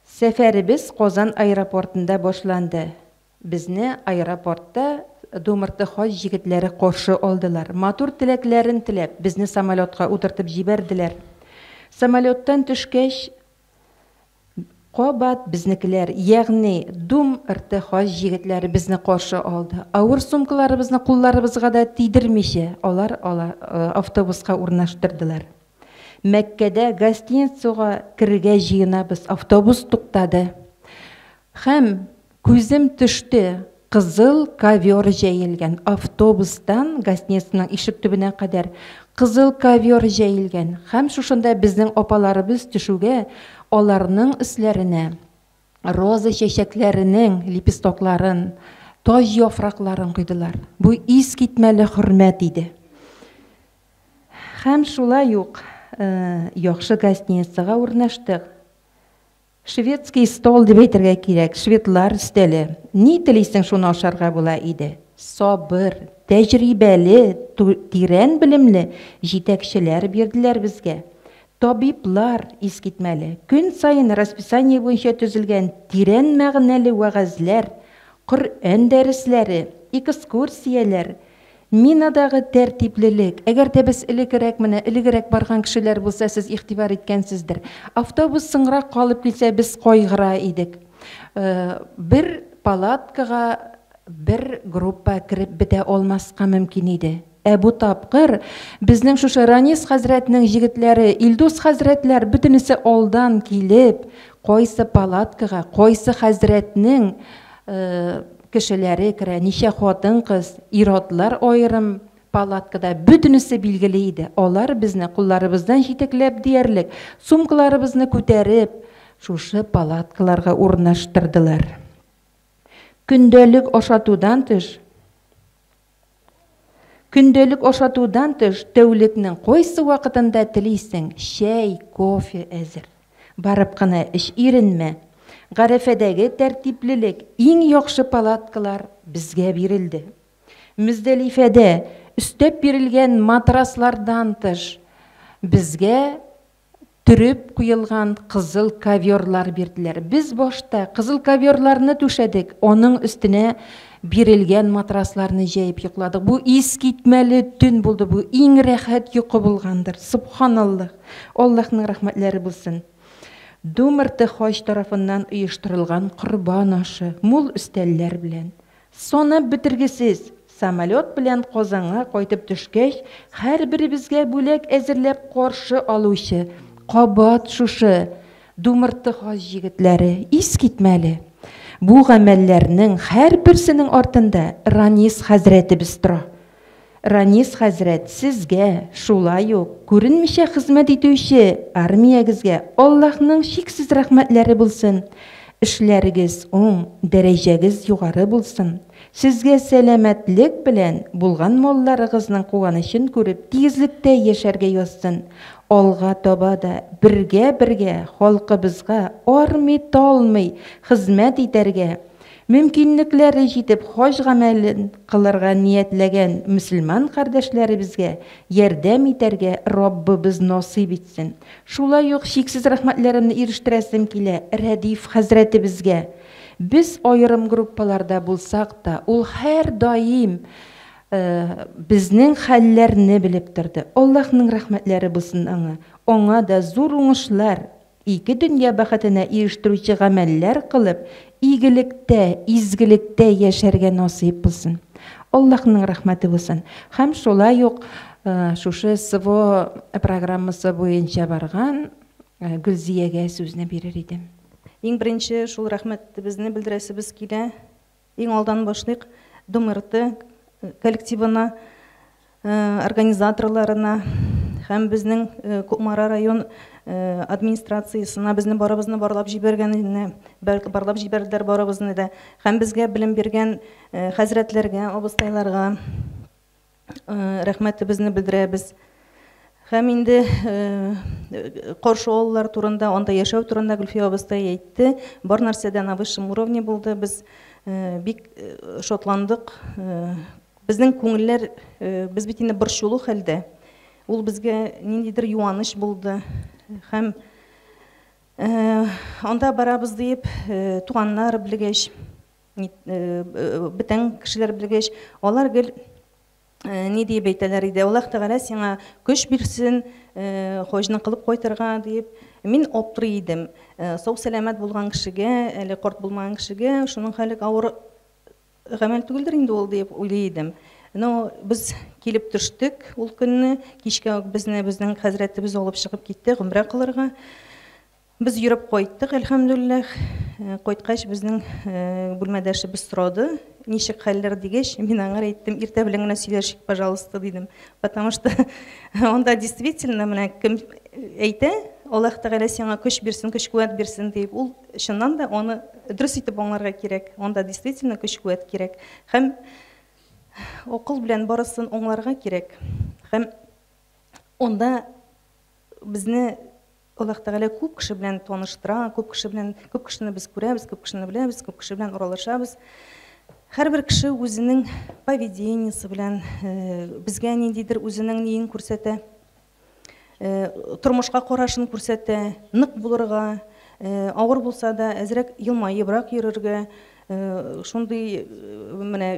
Сәфәребез Казан аэропортында башланды. Безне аэропортта Думырты хаҗ җегетләре каршы алдылар. Матур теләкләрен теләп, безне самолетка утыртып җибәрделәр. Самолеттан төшкәч, кабат безнекеләр, ягъни Думырты хаҗ җегетләре безне каршы алды. Авыр сумкаларыбызны кулларыбызга да тидермичә, алар автобуска урнаштырдылар. Мәккәдә гостиницага керергә җыенабыз, автобус туктады. Һәм күзем төште, кызыл ковер җәелгән. Автобустан гостиницаның ишек төбенә кадәр кызыл ковер җәелгән. Һәм шушында безнең апаларыбыз төшүгә аларның өсләренә роза чәчәкләренең лепестокларын, таҗ яфракларын куйдылар. Бу искитмәле хөрмәт иде. Һәм шулай ук яхшы гостиницага урнаштык. Шведский стол дип әйтергә кирәк, шведлар өстәле. Ни телисең, шуны ашарга була иде. Сабыр, тәҗрибәле, тирән белемле җитәкчеләр бирделәр безгә. Табиблар искитмәле. Көн саен расписание буенча төзелгән тирән мәгънәле вәгазьләр, Коръән дәресләре, экскурсияләр, Минадагы тәртиплелек. Әгәр дә без элегрәк менә элегрәк барган кешеләр булса, сез игътибар иткәнсездер. Автобус соңрак калып килсә, без кайгыра идек. Бер палаткага бер группа кереп бетә алмаска мөмкин иде. Ә бу тапкыр безнең шушы Ранис хәзрәтнең җегетләре, Илдус хәзрәтләр бөтенесе алдан килеп, кайсы палаткага, кайсы хәзрәтнең кешеләре керә, ничә хатын-кыз, ир-атлар аерым палаткада, бөтенесе билгеле иде. Алар безне кулларыбыздан җитәкләп диярлек, сумкаларыбызны күтәреп, шушы палаткаларга урнаштырдылар. Көндәлек ашатудан тыш, Көндәлек ашатудан тыш, тәүлекнең кайсы вакытында телисең, чәй, кофе әзер. Барып кына эч, иренмә. Гарәфәдәге тәртиплелек, иң яхшы палаткалар безгә бирелде. Мөздәлифәдә өстәп бирелгән матраслардан тыш, безгә төреп куелган кызыл коверлар бирделәр. Без башта кызыл коверларны түшәдек, аның өстенә бирелгән матрасларны җәеп йокладык. Бу искитмәле төн булды, бу иң рәхәт йокы булгандыр. Субханаллах. Аллаһның рәхмәтләре булсын. Думырты хаҗ тарафыннан оештырылган корбан ашы, мул өстәлләр белән. Санап бетергесез самолет белән Казанга кайтып төшкәч, һәрберебезгә бүләк әзерләп каршы алучы, кабат шушы Думырты хаҗ егетләре, искитмәле. Бу гамәлләрнең һәрберсенең артында Ранис хәзрәтебез тора. Ранис хәзрәт, сезгә, шулай ук, күренмичә хезмәт итүче армиягезгә Аллаһның чиксез рәхмәтләре булсын. Эшләрегез уң, дәрәҗәгез югары булсын. Сезгә сәламәтлек белән булган малларыгызның куанычын күреп, тигезлектә яшәргә язсын. Алга таба да бергә-бергә халкыбызга армый-талмый хезмәт итәргә, мөмкинлекләре җитеп хаҗ гамәлен кылырга ниятләгән мөселман кардәшләребезгә ярдәм итәргә Раббыбыз насыйп итсен. Шулай ук чиксез рәхмәтләремне ирештерәсем килә Рәдиф хәзрәтебезгә. Без аерым группаларда булсак та, ул һәрдаим безнең хәлләрне белеп торды. Аллаһның рәхмәтләре булсын аңа. Аңа да зур уңышлар, ике дөнья бәхетенә ирештерүче гамәлләр кылып, игелектә, изгелектә яшәргә насыйп булсын. Аллаһның рәхмәте булсын. Һәм шулай ук шушы СВО программасы буенча барган Гөлзиягә сүзне бирер идем. Иң беренче шул рәхмәтебезне белдерәсебез килә. Иң алдан башлыйк ДМРТ коллективына, организаторларына һәм безнең Кукмара район администрациясенә безне барыбызны барлап җибәргәненә, барлап җибәрделәр барыбызны да. Һәм безгә белем биргән хәзрәтләргә, абыстайларга рәхмәтебезне белдерәбез. Һәм инде каршы алулар турында, анда яшәү турында Гөлфия абыстай әйтте. Бар нәрсә дә на высшем уровне булды. Без бик шатландык. Безнең күңелләр, без бит инде борчулы хәлдә. Ул безгә ниндидер юаныч булды. Һәм анда барабыз диеп, туганнар белгәч, бүтән кешеләр белгәч, алар гел ни диеп әйтәләр иде? Аллаһ Тәгалә сиңа көч бирсен, хаҗны кылып кайтырга диеп. Мин аптырый идем. Сау сәламәт булган кешегә, әле карт булмаган кешегә, шуның хәле авыр гамәл түгелдер инде ул диеп уйлый идем. Но без килеп төштек ул көнне, кичкә үк безне безнең хәзрәтебез алып чыгып китте гомрә кылырга. Без йөреп кайттык, әлхәмдүлилләһ. Кайткач безнең бүлмәдәшебез сорады, ничек хәлләр дигәч, мин аңа әйттем, иртә белән генә сөйләшик, пожалуйста, дидем. Потому что анда действительно менә кем әйтә, Аллаһ Тәгалә сиңа көч бирсен, көч куәт бирсен дип, ул чыннан да аны дөрес итеп аңларга кирәк. Анда действительно көч куәт кирәк. Һәм акыл белән барысын аңларга кирәк. Һәм анда безне Аллаһ Тәгалә күп кеше белән таныштыра, күп кеше белән, күп кешене без күрәбез, күп кешене беләбез, күп кеше белән аралашабыз. Һәрбер кеше үзенең поведениесе белән безгә ниндидер үзенең ниен күрсәтә, тормышка карашын күрсәтә, нык булырга, авыр булса да әзрәк елмаебрак йөрергә, шундый менә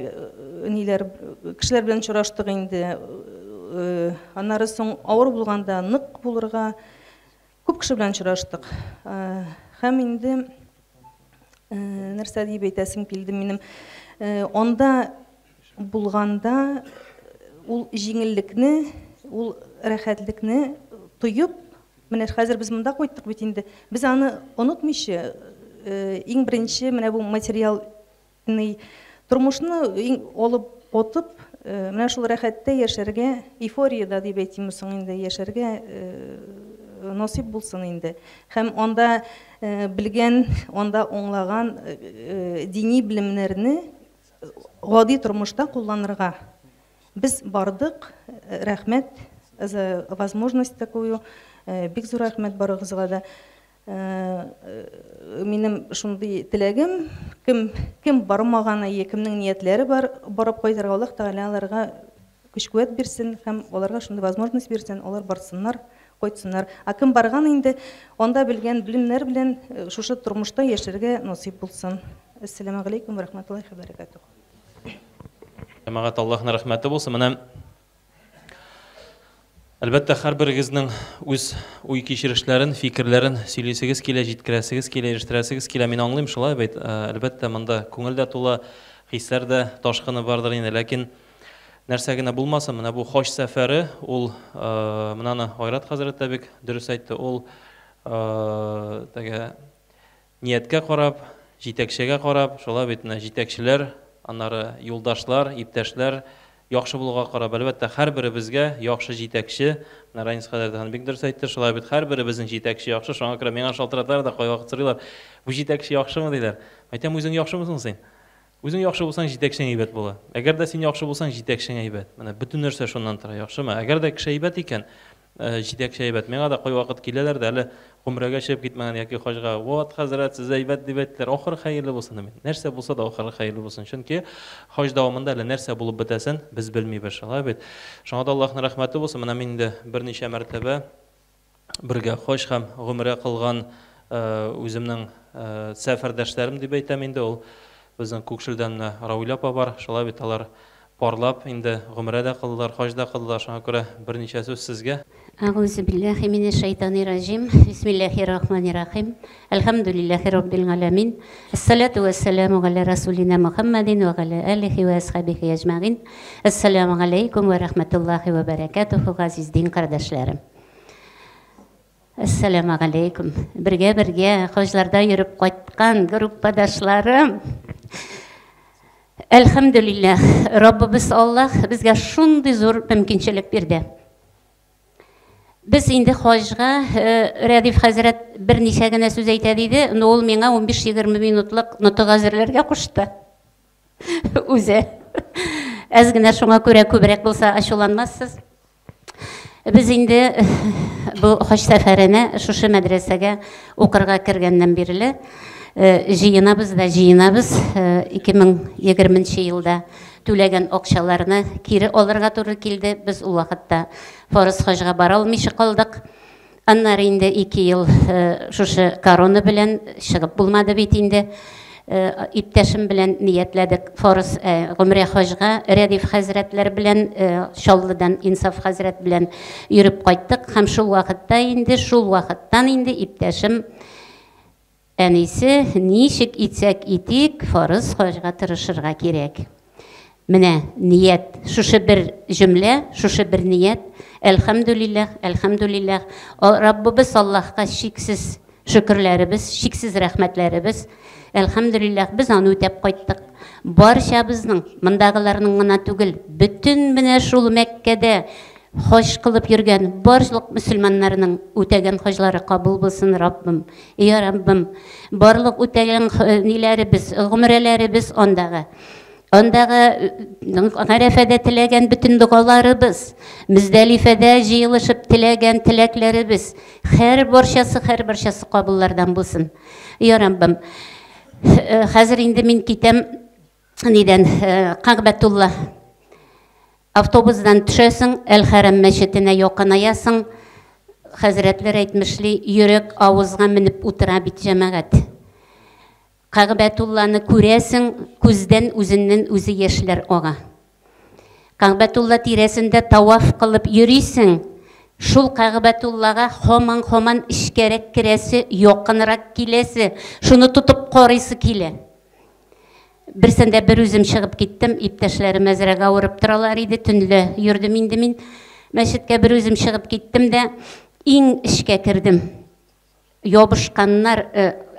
ниләр кешеләр белән очраштык инде. Аннары соң авыр булганда нык булырга күп кеше белән очраштык. Һәм инде нәрсә дип әйтәсем килде минем. Анда булганда ул җиңеллекне, ул рәхәтлекне тоеп, менә хәзер без монда кайттык бит инде. Без аны онытмыйча, иң беренче менә бу материальный тормышны иң алып атып, менә шул рәхәттә яшәргә, эйфориядә дип әйтим соң инде, яшәргә насыйп булсын инде. Һәм анда белгән, анда аңлаган дини белемнәрне гади тормышта кулланырга. Без бардык, рәхмәт за возможность такую, бик зур рәхмәт барыгызга да. Минем шундый теләгем, кем бармаган, кемнең ниятләре бар, барып кайтырга, Аллаһ Тәгалә аларга көч-куәт бирсен һәм аларга шундый возможность бирсен, алар барсыннар, кайтсыннар. Ә кем барган инде, анда белгән белемнәр белән шушы тормышта яшәргә насыйп булсын. Ассаламу алейкум ва рахматуллахи ва баракатух. Җәмәгать, Аллаһның рәхмәте булсын. Менә Әлбәттә, һәрберегезнең үз уй-кичерешләрен, фикерләрен сөйлисегез килә, җиткерәсегез килә, ирештерәсегез килә. Мин аңлыйм, шулай бит. Әлбәттә, монда күңел дә тула, хисләр дә ташкыны бардыр инде. Ләкин нәрсә генә булмасын, менә бу хаҗ сәфәре, ул, менә аны Айрат хәзрәт тә бик дөрес әйтте, ул теге нияткә карап, җитәкчегә карап, шулай бит, менә җитәкчеләр, аннары юлдашлар, иптәшләр яхшы булуга карап, әлбәттә, һәрберебезгә яхшы җитәкче, менә Ранис хәзрәт аны бик дөрес әйтте, шулай бит, һәрберебезнең җитәкче яхшы, шуңа күрә миңа шалтыраталар да кайвакыт сорыйлар, бу җитәкче яхшымы диләр. Әйтәм, үзең яхшымы соң син? Үзең яхшы булсаң, җитәкчең әйбәт була. Әгәр дә син яхшы булсаң, җитәкчең әйбәт. Менә бөтен нәрсә шуннан тора, яхшымы? Әгәр дә кеше әйбәт икән, җитәкче әйбәт. Миңа да кайвакыт киләләр дә, әле гомрәгә чыгып китмәгән яки хаҗга, вот, хәзрәт, сез әйбәт дип әйттеләр, ахыры хәерле булсын дим. Нәрсә булса да ахыры хәерле булсын. Чөнки хаҗ дәвамында әле нәрсә булып бетәсен без белмибез, шулай бит. Шуңа да Аллаһның рәхмәте булсын. Менә мин инде берничә мәртәбә бергә хаҗ һәм гомрә кылган үземнең сәфәрдәшләрем дип әйтәм инде, ул безнең Күкшелдән менә Равилә апа бар, шулай бит, алар парлап инде гомрә дә кылдылар, хаҗ да кылдылар, шуңа күрә берничә сүз сезгә. Әгъузу биллахи минәш шайтанир раҗим. Бисмиллахир рахманир рахим. Әлхәмдүлиллахи раббил галәмин. Ассалату вассаламу галя расулина Мухаммадин ва галя алихи ва асхабихи әҗмәгин. Ассаламу алейкум ва рахматуллахи ва баракатуху, газиз дин кардәшләрем. Ассаламу алейкум. Бергә-бергә хаҗларда йөреп кайткан группадашларым. Әлхәмдүлилләһ, Раббыбыз Аллаһ безгә шундый зур мөмкинчелек бирде. Без инде хаҗга, Рәдиф хәзрәт берничә генә сүз әйтә диде, но ул миңа 15-20 минутлык нотык әзерләргә кушты. Үзе. Әз генә шуңа күрә күбрәк булса ачуланмассыз. Без инде бу хаҗ сәфәренә шушы мәдрәсәгә укырга кергәннән бирле җыенабыз да җыенабыз. 2020 елда түләгән акчаларны кире алырга туры килде. Без ул вакытта фарыз хаҗга бара алмыйча калдык. Аннары инде 2 ел шушы корона белән чыгып булмады бит инде. Иптәшем белән ниятләдек фарыз гомрә хаҗга, Рәдиф хәзрәтләр белән, Чаллыдан Инсаф хәзрәт белән йөреп кайттык. Һәм шул вакытта инде, шул вакыттан инде иптәшем әнисе, ничек итсәк итик, фарыз хаҗга тырышырга кирәк. Менә ният, шушы бер җөмлә, шушы бер ният. Әлхәмдүлилләһ, әлхәмдүлилләһ. Раббыбыз Аллаһка чиксез шөкерләребез, чиксез рәхмәтләребез. Әлхәмдүлилләһ, без аны үтәп кайттык. Барчабызның, мондагыларның гына түгел, бөтен менә шул Мәккәдә хаҗ кылып йөргән барлык мөселманнарның үтәгән хаҗлары кабул булсын, Раббым. Я Раббым, барлык үтәгән ниләребез, гомрәләребез андагы. Андагы Гарәфәдә теләгән бөтен догаларыбыз, Мөздәлифәдә җыелышып теләгән теләкләребез, һәр барчасы, һәр барчасы кабуллардан булсын. Я Раббым, хәзер инде мин китәм нидән, Кәгъбәтулла. Автобусдан төшәсең, Әл-Хәрам мәчетенә якынаясың. Хәзрәтләр әйтмешли, йөрәк авызга менеп утыра бит җәмәгать. Кәгъбәтулланы күрәсең, күздән үзеннән үзе яшьләр ага. Кәгъбәтулла тирәсендә таваф кылып йөрисең, шул Кәгъбәтуллага һаман-һаман эчкәрәк керәсе, якынрак киләсе, шуны тотып карыйсы килә. Берсендә бер үзем чыгып киттем, иптәшләрем әзрәк авырып торалар иде, төнлә йөрдем инде мин. Мәчеткә бер үзем чыгып киттем дә, иң эчкә кердем. Ябышканнар,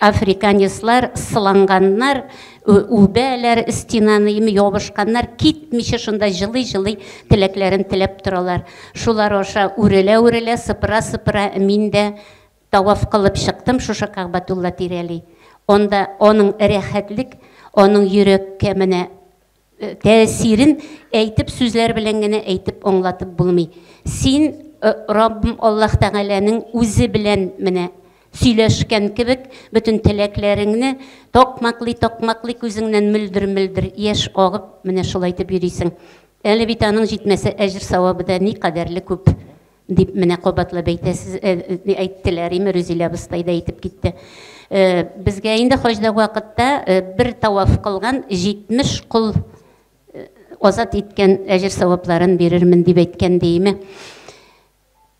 африканецлар, сыланганнар, үбәләр, стенаны ябышканнар, китмичә шунда җылый-җылый теләкләрен теләп торалар. Шулар аша үрелә-үрелә, сыпыра-сыпыра мин дә таваф кылып чыктым шушы Кәгъбәтулла тирәли. Анда аның рәхәтлек, аның йөрәккә менә тәэсирен әйтеп, сүзләр белән генә әйтеп аңлатып булмый. Син Раббым Аллаһ Тәгаләнең үзе белән менә сөйләшкән кебек, бөтен теләкләреңне токмаклый-токмаклый күзеңнән мөлдер-мөлдер яшь агып, менә шулай итеп йөрисең. Әле бит аның җитмәсә әҗер савабы да никадәрле күп дип менә кабатлап әйтәсез, әйттеләр, име Рүзилә абыстай да әйтеп китте. Безгә инде хаҗда вакытта бер таваф кылган 70 кол азат иткән әҗер савапларын бирермен дип әйткән дейме.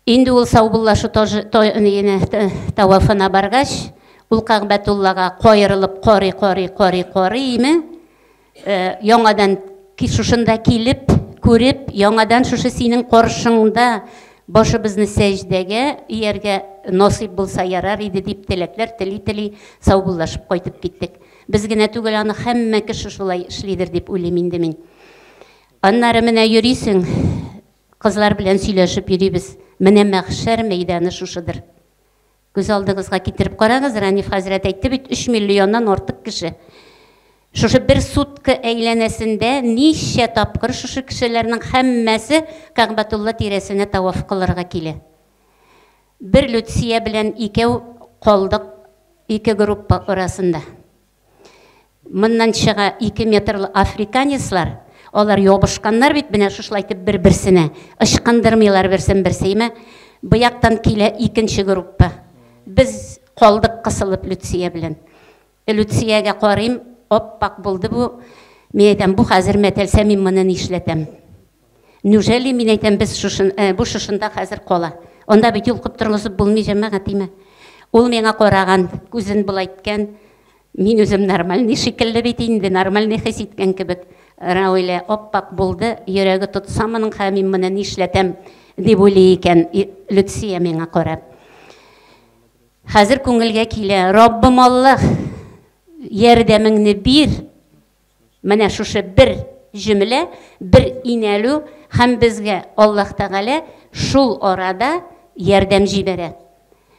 Инде ул саубуллашу тавафына баргач, ул Кәгъбәтуллага каерылып карый, карый, карый, карый име, яңадан шушында килеп, күреп, яңадан шушы синең каршыңда башыбызны сәҗдәгә ияргә насыйп булса ярар иде дип теләкләр тели-тели саубуллашып кайтып киттек. Без генә түгел, аны һәммә кеше шулай эшлидер дип уйлыйм инде мин. Аннары менә йөрисең, кызлар белән сөйләшеп йөрибез. Менә мәхшәр мәйданы шушыдыр. Күз алдыгызга китереп карагыз, Раниф хәзрәт әйтте бит, 3 миллионнан артык кеше. Шушы бер сутка әйләнәсендә ничә тапкыр шушы кешеләрнең һәммәсе Кәгъбәтулла тирәсенә таваф кылырга килә. Бер Люция белән икәү калдык ике группа арасында. Моннан чыга 2 метрлы африканецлар, алар ябышканнар бит менә шушылай итеп бер-берсенә, ычкындырмыйлар берсен берсе, име? Бу яктан килә икенче группа. Без калдык кысылып Люция белән. Люциягә карыйм, аппак булды бу. Мин әйтәм, бу хәзер мәтәлсә, мин моны нишләтәм? Неужели мин әйтәм, без шушын, бу шушында хәзер кала? Анда бит йолкып торгызып булмый, җәмәгать, име? Ул миңа караган, күзен болай иткән. Мин үзем нормальный шикелле бит инде, нормальный хис иткән кебек. Рауилә аппак булды, йөрәге тотса моның һәм мин моны нишләтәм дип уйлый икән Люция миңа карап. Хәзер күңелгә килә, Раббым Аллаһ, ярдәмеңне бир. Менә шушы бер җөмлә, бер инәлү һәм безгә Аллаһ Тәгалә шул арада ярдәм җибәрә.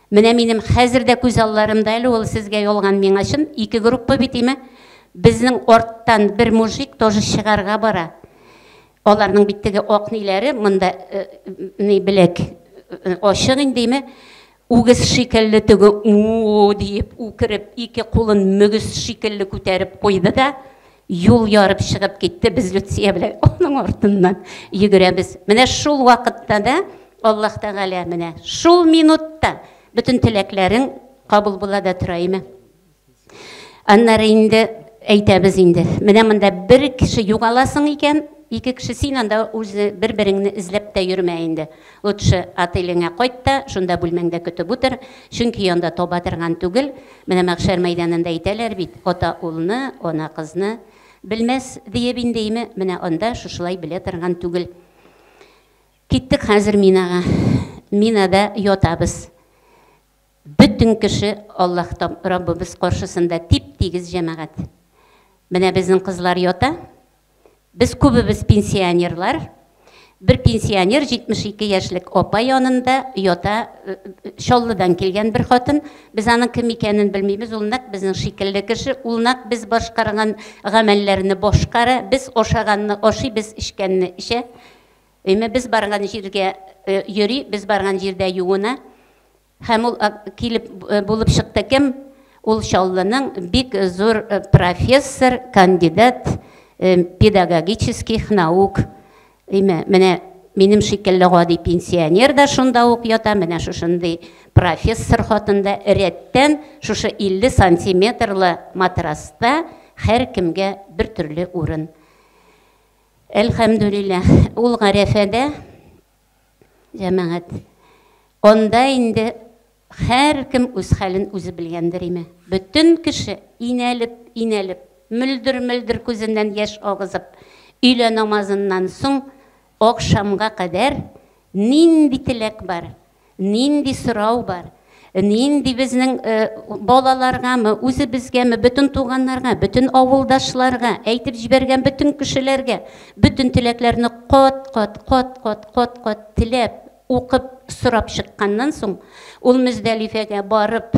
Менә минем хәзер дә күз алларымда әле ул сезгә ялган миңа чын, ике группа бит име? Безнең арттан бер мужик тоже чыгарга бара. Аларның бит теге ак ниләре монда ни беләк ачык инде име? Үгез шикелле теге у диеп үкереп, ике кулын мөгез шикелле күтәреп куйды да, юл ярып чыгып китте. Без Люция белән аның артыннан йөгерәбез. Менә шул вакытта да Аллаһ Тәгалә менә шул минутта бөтен теләкләрең кабул була да тора име. Аннары инде әйтәбез инде. Менә монда бер кеше югаласың икән, ике кеше син анда үзе бер-береңне эзләп тә йөрмә инде. Лучше отелеңә кайт та, шунда бүлмәңдә көтеп утыр, чөнки янда таба торган түгел. Менә мәхшәр мәйданында әйтәләр бит, ата улны, ана кызны белмәс диеп инде име, менә анда шушылай белә торган түгел. Киттек хәзер Минага. Минада ятабыз. Бөтен кеше Аллаһ Раббыбыз каршысында тип-тигез җәмәгать. Менә безнең кызлар ята. Без күбебез пенсионерлар. Бер пенсионер 72 яшьлек апа янында ята, Чаллыдан килгән бер хатын. Без аның кем икәнен белмибез. Ул нәкъ безнең шикелле кеше, ул нәкъ без башкарган гамәлләрне башкара, без ашаганны ашый, без эчкәнне эчә. Әмма без барган җиргә йөри, без барган җирдә юына. Һәм ул килеп булып чыкты кем? Ул Чаллының бик зур профессор, кандидат педагогических наук. Әмма менә минем шикелле гади пенсионер да шунда ук ята, менә шушындый профессор хатын да рәттән шушы 50 сантиметрлы матраста һәр кемгә бер төрле урын. Әлхәмдүлилләһ, ул Гарәфәдә җәмәгать. Анда инде һәр кем үз хәлен үзе белгәндер име. Бөтен кеше инәлеп, инәлеп, мөлдер-мөлдер күзеннән яшь агызып, өйлә намазыннан соң акшамга кадәр нинди теләк бар, нинди сорау бар, нинди безнең балаларгамы, үзебезгәме, бөтен туганнарга, бөтен авылдашларга, әйтеп җибәргән бөтен кешеләргә, бөтен теләкләрне кат-кат, кат-кат, кат-кат теләп, укып, сорап чыкканнан соң, ул Мөздәлифәгә барып,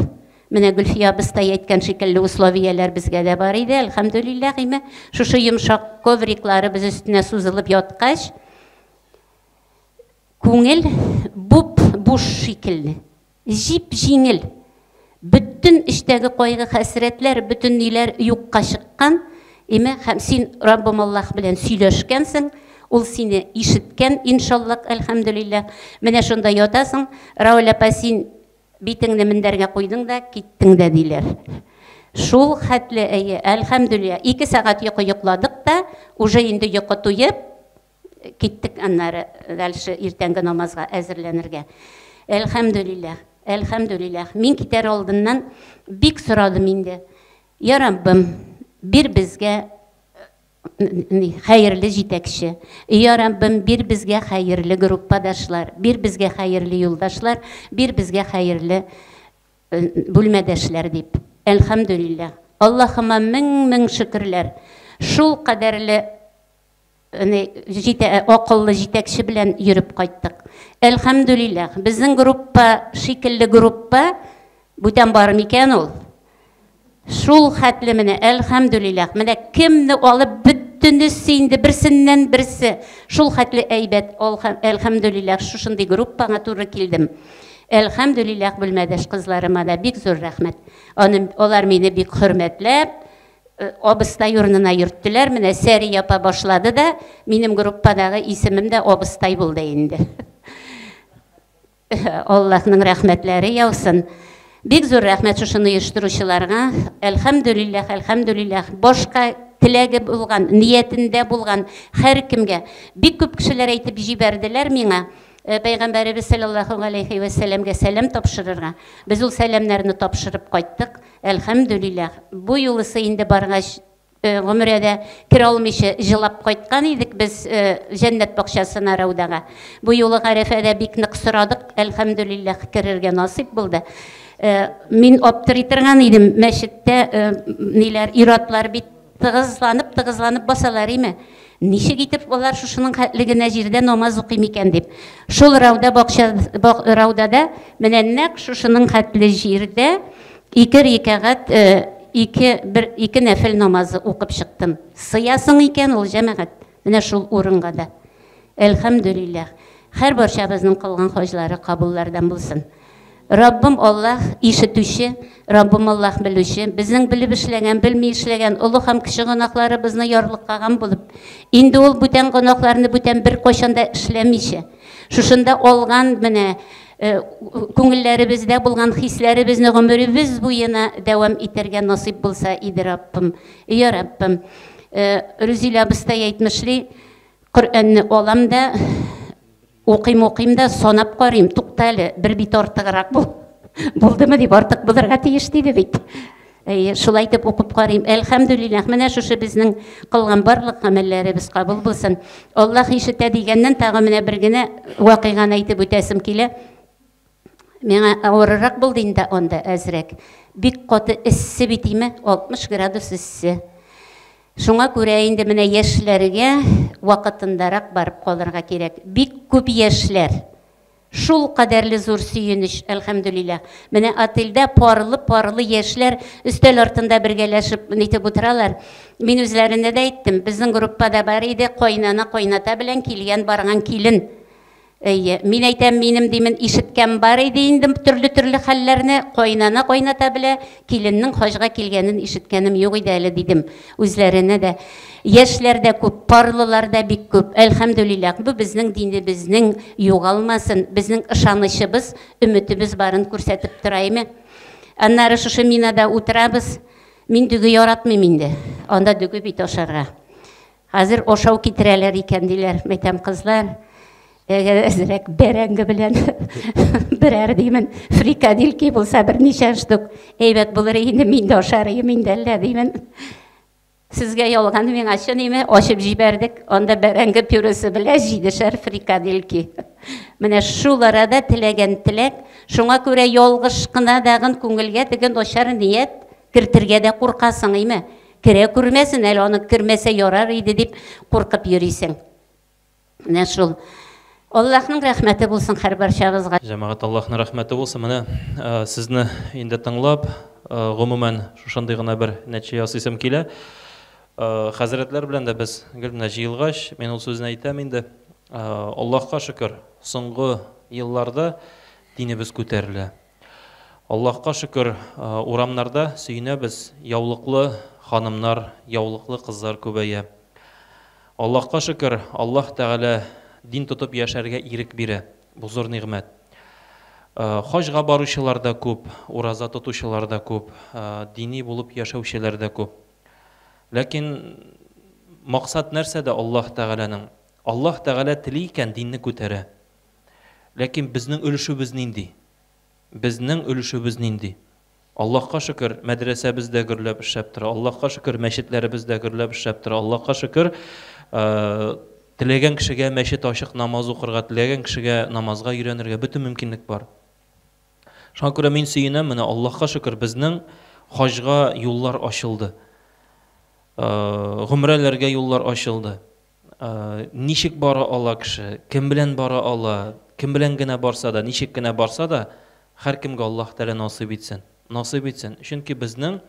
менә Гөлфия абыстай әйткән шикелле условияләр безгә дә бар иде, әлхәмдүлилләһ, име, шушы йомшак коврикларыбыз өстенә сузылып яткач, күңел буп-буш шикелле, җип-җиңел. Бөтен эчтәге кайгы хәсрәтләр, бөтен ниләр юкка чыккан, име, һәм син Раббым Аллаһ белән сөйләшкәнсең, ул сине ишеткән, иншаллаһ, әлхәмдүлилләһ. Менә шунда ятасың, Рауль апа, син битеңне мендәргә куйдың да, киттең дә диләр. Шул хәтле, әйе, әлхәмдүлилләһ, 2 сәгать йокы йокладык та, уже инде йокы туеп, Киттек аннары дальше иртәнге намазга әзерләнергә. Әлхәмдүлилләһ, әлхәмдүлилләһ. Мин китәр алдыннан бик сорадым инде. Я Раббым, бир безгә хәерле җитәкче. Я Раббым, бир безгә хәерле группадашлар, бир безгә хәерле юлдашлар, бир безгә хәерле бүлмәдәшләр дип. Әлхәмдүлилләһ. Аллаһыма мең-мең шөкерләр. Шул кадәрле акыллы җитәкче белән йөреп кайттык. Әлхәмдүлилләһ. Безнең группа шикелле группа бүтән бар микән ул? Шул хәтле менә, әлхәмдүлилләһ. Менә кемне алып бөтенесе инде берсеннән берсе шул хәтле әйбәт, әлхәмдүлилләһ, шушындый группага туры килдем. Әлхәмдүлилләһ, бүлмәдәш кызларыма да бик зур рәхмәт. Алар мине бик хөрмәтләп, абыстай урынына йөрттеләр. Менә Сәрия апа башлады да, минем группадагы исемем дә абыстай булды инде. Аллаһның рәхмәтләре яусын. Бик зур рәхмәт шушыны оештыручыларга. Әлхәмдүлилләһ, әлхәмдүлилләһ. Башка теләге булган, ниятендә булган һәр кемгә. Бик күп кешеләр әйтеп җибәрделәр миңа. Пәйгамбәребез саллаллаһу алейхи ва сәлләмгә сәлам тапшырырга. Без ул сәламнәрне тапшырып кайттык. Әлхәмдүлилләһ. Бу юлысы инде баргач, гомрәдә керә алмыйча җылап кайткан идек без җәннәт бакчасына, Раудага. Бу юлы Гарәфәдә бик нык сорадык, әлхәмдүлилләһ, керергә насыйп булды. Мин аптырый торган идем, мәчеттә ниләр, иратлар бит тыгызланып, тыгызланып басалар име? Ничек итеп алар шушының хәтле генә җирдә намаз укый микән дип. Шул Рауда бакча, Раудада менә нәкъ шушының хәтле җирдә ике рикәгать, ике, бер, ике нәфел намазы укып чыктым. Сыясың икән ул, җәмәгать, менә шул урынга да. Әлхәмдүлилләһ. Һәр барчабызның кылган хаҗлары кабуллардан булсын. Раббым Аллаһ ишетүче, Раббым Аллаһ белүче, безнең белеп эшләгән, белми эшләгән олы һәм кече гөнаһларыбызны ярлыкаган булып, инде ул бүтән гөнаһларны бүтән бер кайчан да эшләмичә, шушында алган менә күңелләребездә булган хисләребезне гомеребез буена дәвам итәргә насыйп булса иде, Раббым. Я Раббым. Рүзилә абыстай әйтмешли, Коръәнне алам да, укыйм, укыйм да, санап карыйм, тукта әле, бер бит артыграк булдымы дип, артык булырга тиеш диде бит. Әйе, шулай итеп укып карыйм. Әлхәмдүлилләһ, менә шушы безнең кылган барлык гамәлләребез кабул булсын. Аллаһ ишетә дигәннән тагы менә бер генә вакыйганы әйтеп үтәсем килә. Миңа авыррак булды инде анда әзрәк. Бик каты эссе бит име, 60 градус эссе. Шуңа күрә инде менә яшьләргә вакытындарак барып калырга кирәк. Бик күп яшьләр. Шул кадәрле зур сөенеч, әлхәмдүлилләһ. Менә отельдә парлы-парлы яшьләр өстәл артында бергәләшеп нитеп утыралар. Мин үзләренә дә әйттем, безнең группада бар иде, кайнана, кайната белән килгән барган килен. Әйе, мин әйтәм, минем димен ишеткән бар иде инде төрле-төрле хәлләрне, кайнана, кайната белә, киленнең хаҗга килгәнен ишеткәнем юк иде әле дидем үзләренә дә. Яшьләр дә күп, парлылар да бик күп. Әлхәмдүлилләһ, бу безнең динебезнең югалмасын, безнең ышанычыбыз, өметебез барын күрсәтеп тора име. Аннары шушы Минада утырабыз. Мин дөге яратмыйм инде. Анда дөге бит ашарга. Хәзер ашау китерәләр икән диләр. Мәйтәм, кызлар, әгәр әзрәк бәрәңге белән берәр димен, фрикадельки булса берничә штук әйбәт булыр инде, мин дә ашар идем инде әллә димен. Сезгә ялган, миңа чын име, ачып җибәрдек. Анда бәрәңге пюресы белән җидешәр фрикадельки. Менә шул арада теләгән теләк, шуңа күрә ялгыш кына дагын күңелгә теге начар ният кертергә дә куркасың име? Керә күрмәсен, әле аны кермәсә ярар иде дип куркып йөрисең. Менә шул. Аллаһның рәхмәте булсын һәр барчабызга. Җәмәгать, Аллаһның рәхмәте булсын. Менә сезне инде тыңлап, гомумән шушындый гына бер нәтиҗә ясыйсым килә. Хәзрәтләр белән дә без гел менә җыелгач, мин ул сүзне әйтәм инде. Аллаһка шөкер, соңгы елларда динебез күтәрелә. Аллаһка шөкер, урамнарда сөенәбез, яулыклы ханымнар, яулыклы кызлар күбәя. Аллаһка шөкер, Аллаһ Тәгалә дин тотып яшәргә ирек бирә. Бу зур нигъмәт. Хаҗга баручылар да күп, ураза тотучылар да күп, дини булып яшәүчеләр дә күп. Ләкин максат нәрсәдә Аллаһ Тәгаләнең? Аллаһ Тәгалә тели икән, динне күтәрә. Ләкин безнең өлешебез нинди? Безнең өлешебез нинди? Аллаһка шөкер, мәдрәсәбез дә гөрләп эшләп тора. Аллаһка шөкер, мәчетләребез дә гөрләп эшләп тора. Аллаһка шөкер, теләгән кешегә мәчет ачык намаз укырга, теләгән кешегә намазга өйрәнергә бөтен мөмкинлек бар. Шуңа күрә мин сөенәм, менә Аллаһка шөкер, безнең хаҗга юллар ачылды. Гомрәләргә юллар ачылды. Ничек бара ала кеше, кем белән бара ала, кем белән генә барса да, ничек кенә барса да, һәркемгә Аллаһ Тәгалә насыйп итсен. Насыйп итсен. Чөнки безнең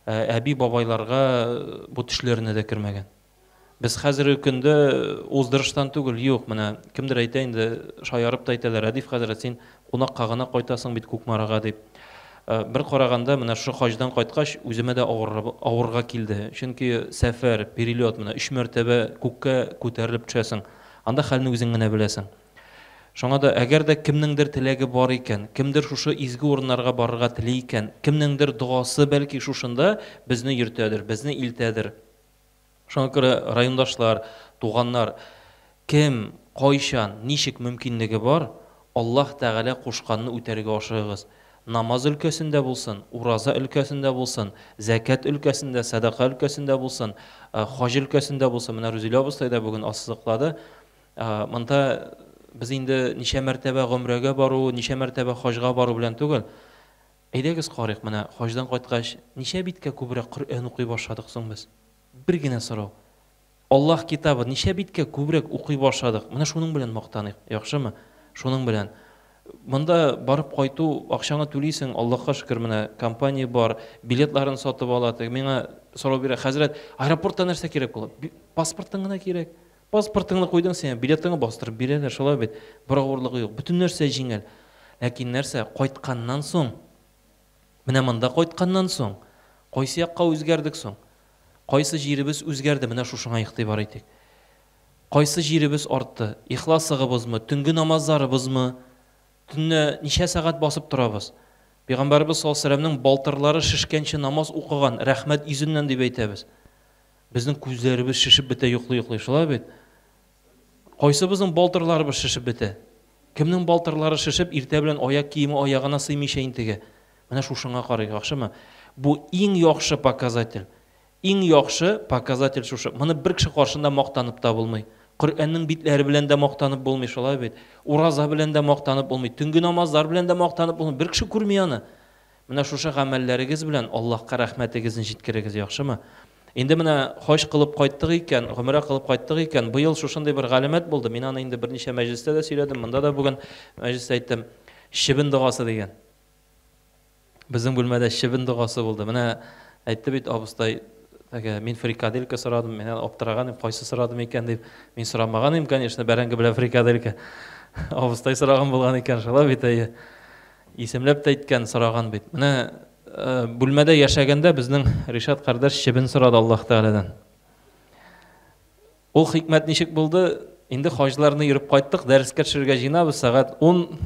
әби-бабайларга бу төшләренә дә кермәгән. Без хәзерге көндә уздырыштан түгел, юк, менә кемдер әйтә инде, шаярып та әйтәләр, Рәдиф хәзрәт, син кунакка гына кайтасың бит Кукмарага дип. Бер караганда, менә шушы хаҗдан кайткач, үземә дә авырга килде. Чөнки сәфәр, перелет, менә өч мәртәбә күккә күтәрелеп төшәсең. Анда хәлне үзең генә беләсең. Шуңа да, әгәр дә кемнеңдер теләге бар икән, кемдер шушы изге урыннарга барырга тели икән, кемнеңдер догасы бәлки шушында безне йөртәдер, безне илтәдер. Шуңа күрә райондашлар, туганнар, кем, кайчан, ничек мөмкинлеге бар, Аллаһ Тәгалә кушканны үтәргә ашыгыгыз. Намаз өлкәсендә булсын, ураза өлкәсендә булсын, зәкят өлкәсендә, сәдака өлкәсендә булсын, хаҗ өлкәсендә булсын. Менә Рүзилә абыстай да бүген ассызыклады. Монда без инде ничә мәртәбә гомрәгә бару, ничә мәртәбә хаҗга бару белән түгел. Әйдәгез карыйк, менә хаҗдан кайткач, ничә биткә күбрәк Коръән укый башладык соң без? Бер генә сорау. Аллаһ китабы ничә биткә күбрәк укый башладык? Менә шуның белән мактаныйк, яхшымы? Шуның белән. Монда барып кайту, акчаңны түлисең, Аллаһка шөкер, менә компания бар, билетларын сатып ала. Теге миңа сорау бирә, хәзрәт, аэропортта нәрсә кирәк була? Паспортың гына кирәк. Паспортыңны куйдың син, билетыңны бастырып бирәләр, шулай бит. Бер авырлыгы юк. Бөтен нәрсә җиңел. Ләкин нәрсә, кайтканнан соң, менә монда кайтканнан соң, кайсы якка үзгәрдек соң? Кайсы җиребез үзгәрде, менә шушыңа игътибар итик. Кайсы җиребез артты? Ихласыгыбызмы, төнге намазларыбызмы? Төнлә ничә сәгать басып торабыз? Пәйгамбәребез саллаллаһу алейһи ва сәлләмнең балтырлары шешкәнче намаз укыган, рәхмәт йөзеннән дип әйтәбез. Безнең күзләребез шешеп бетә йоклый-йоклый, шулай бит? Кайсыбызның балтырларыбыз шешеп бетә? Кемнең балтырлары шешеп, иртә белән аяк киеме аягына сыймыйча интегә? Менә шушыңа карыйк, яхшымы? Бу иң яхшы показатель. Иң яхшы показатель шушы. Моны бер кеше каршында мактанып та булмый. Коръәннең битләре белән дә мактанып булмый, шулай бит? Ураза белән дә мактанып булмый, төнге намазлар белән дә мактанып булмый. Бер кеше күрми аны. Менә шушы гамәлләрегез белән Аллаһка рәхмәтегезне җиткерегез, яхшымы? Инде менә хаҗ кылып кайттык икән, гомрә кылып кайттык икән, быел шушындый бер галәмәт булды. Мин аны инде берничә мәҗлестә дә сөйләдем, монда да бүген мәҗлестә әйттем. Чебен догасы дигән. Безнең бүлмәдә чебен догасы булды. Менә әйтте бит абыстай, теге мин фрикаделька сорадым, мин аптыраган идем, кайсы сорадым икән дип. Мин сорамаган идем, конечно, бәрәңге белән фрикаделька. Абыстай сораган булган икән, шулай бит, әйе. Исемләп тә әйткән, сораган бит. Менә бүлмәдә яшәгәндә безнең Ришат кардәш чебен сорады Аллаһ Тәгаләдән. Ул хикмәт ничек булды? Инде хаҗларны йөреп кайттык, дәрескә төшергә җыенабыз, сәгать 10,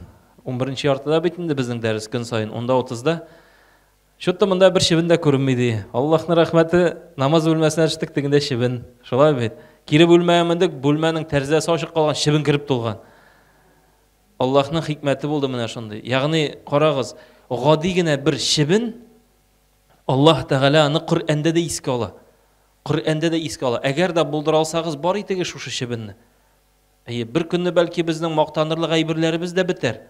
11 яртыда бит инде безнең дәрес көн саен, 10-да 30-да. Чутта монда бер чебен дә күренми ди. Аллаһның рәхмәте, намаз бүлмәсенә төштек, тегендә чебен. Шулай бит. Кире бүлмәгә мендек, бүлмәнең тәрәзәсе ачык калган, чебен кереп тулган. Аллаһның хикмәте булды менә шундый. Ягъни, карагыз, гади генә бер чебен Аллаһ Тәгалә аны Коръәндә дә искә ала. Коръәндә дә искә ала. Әгәр дә булдыра алсагыз, бар итегез шушы чебенне. Әйе, бер көнне бәлки безнең мактанырлык әйберләребез дә бетәр.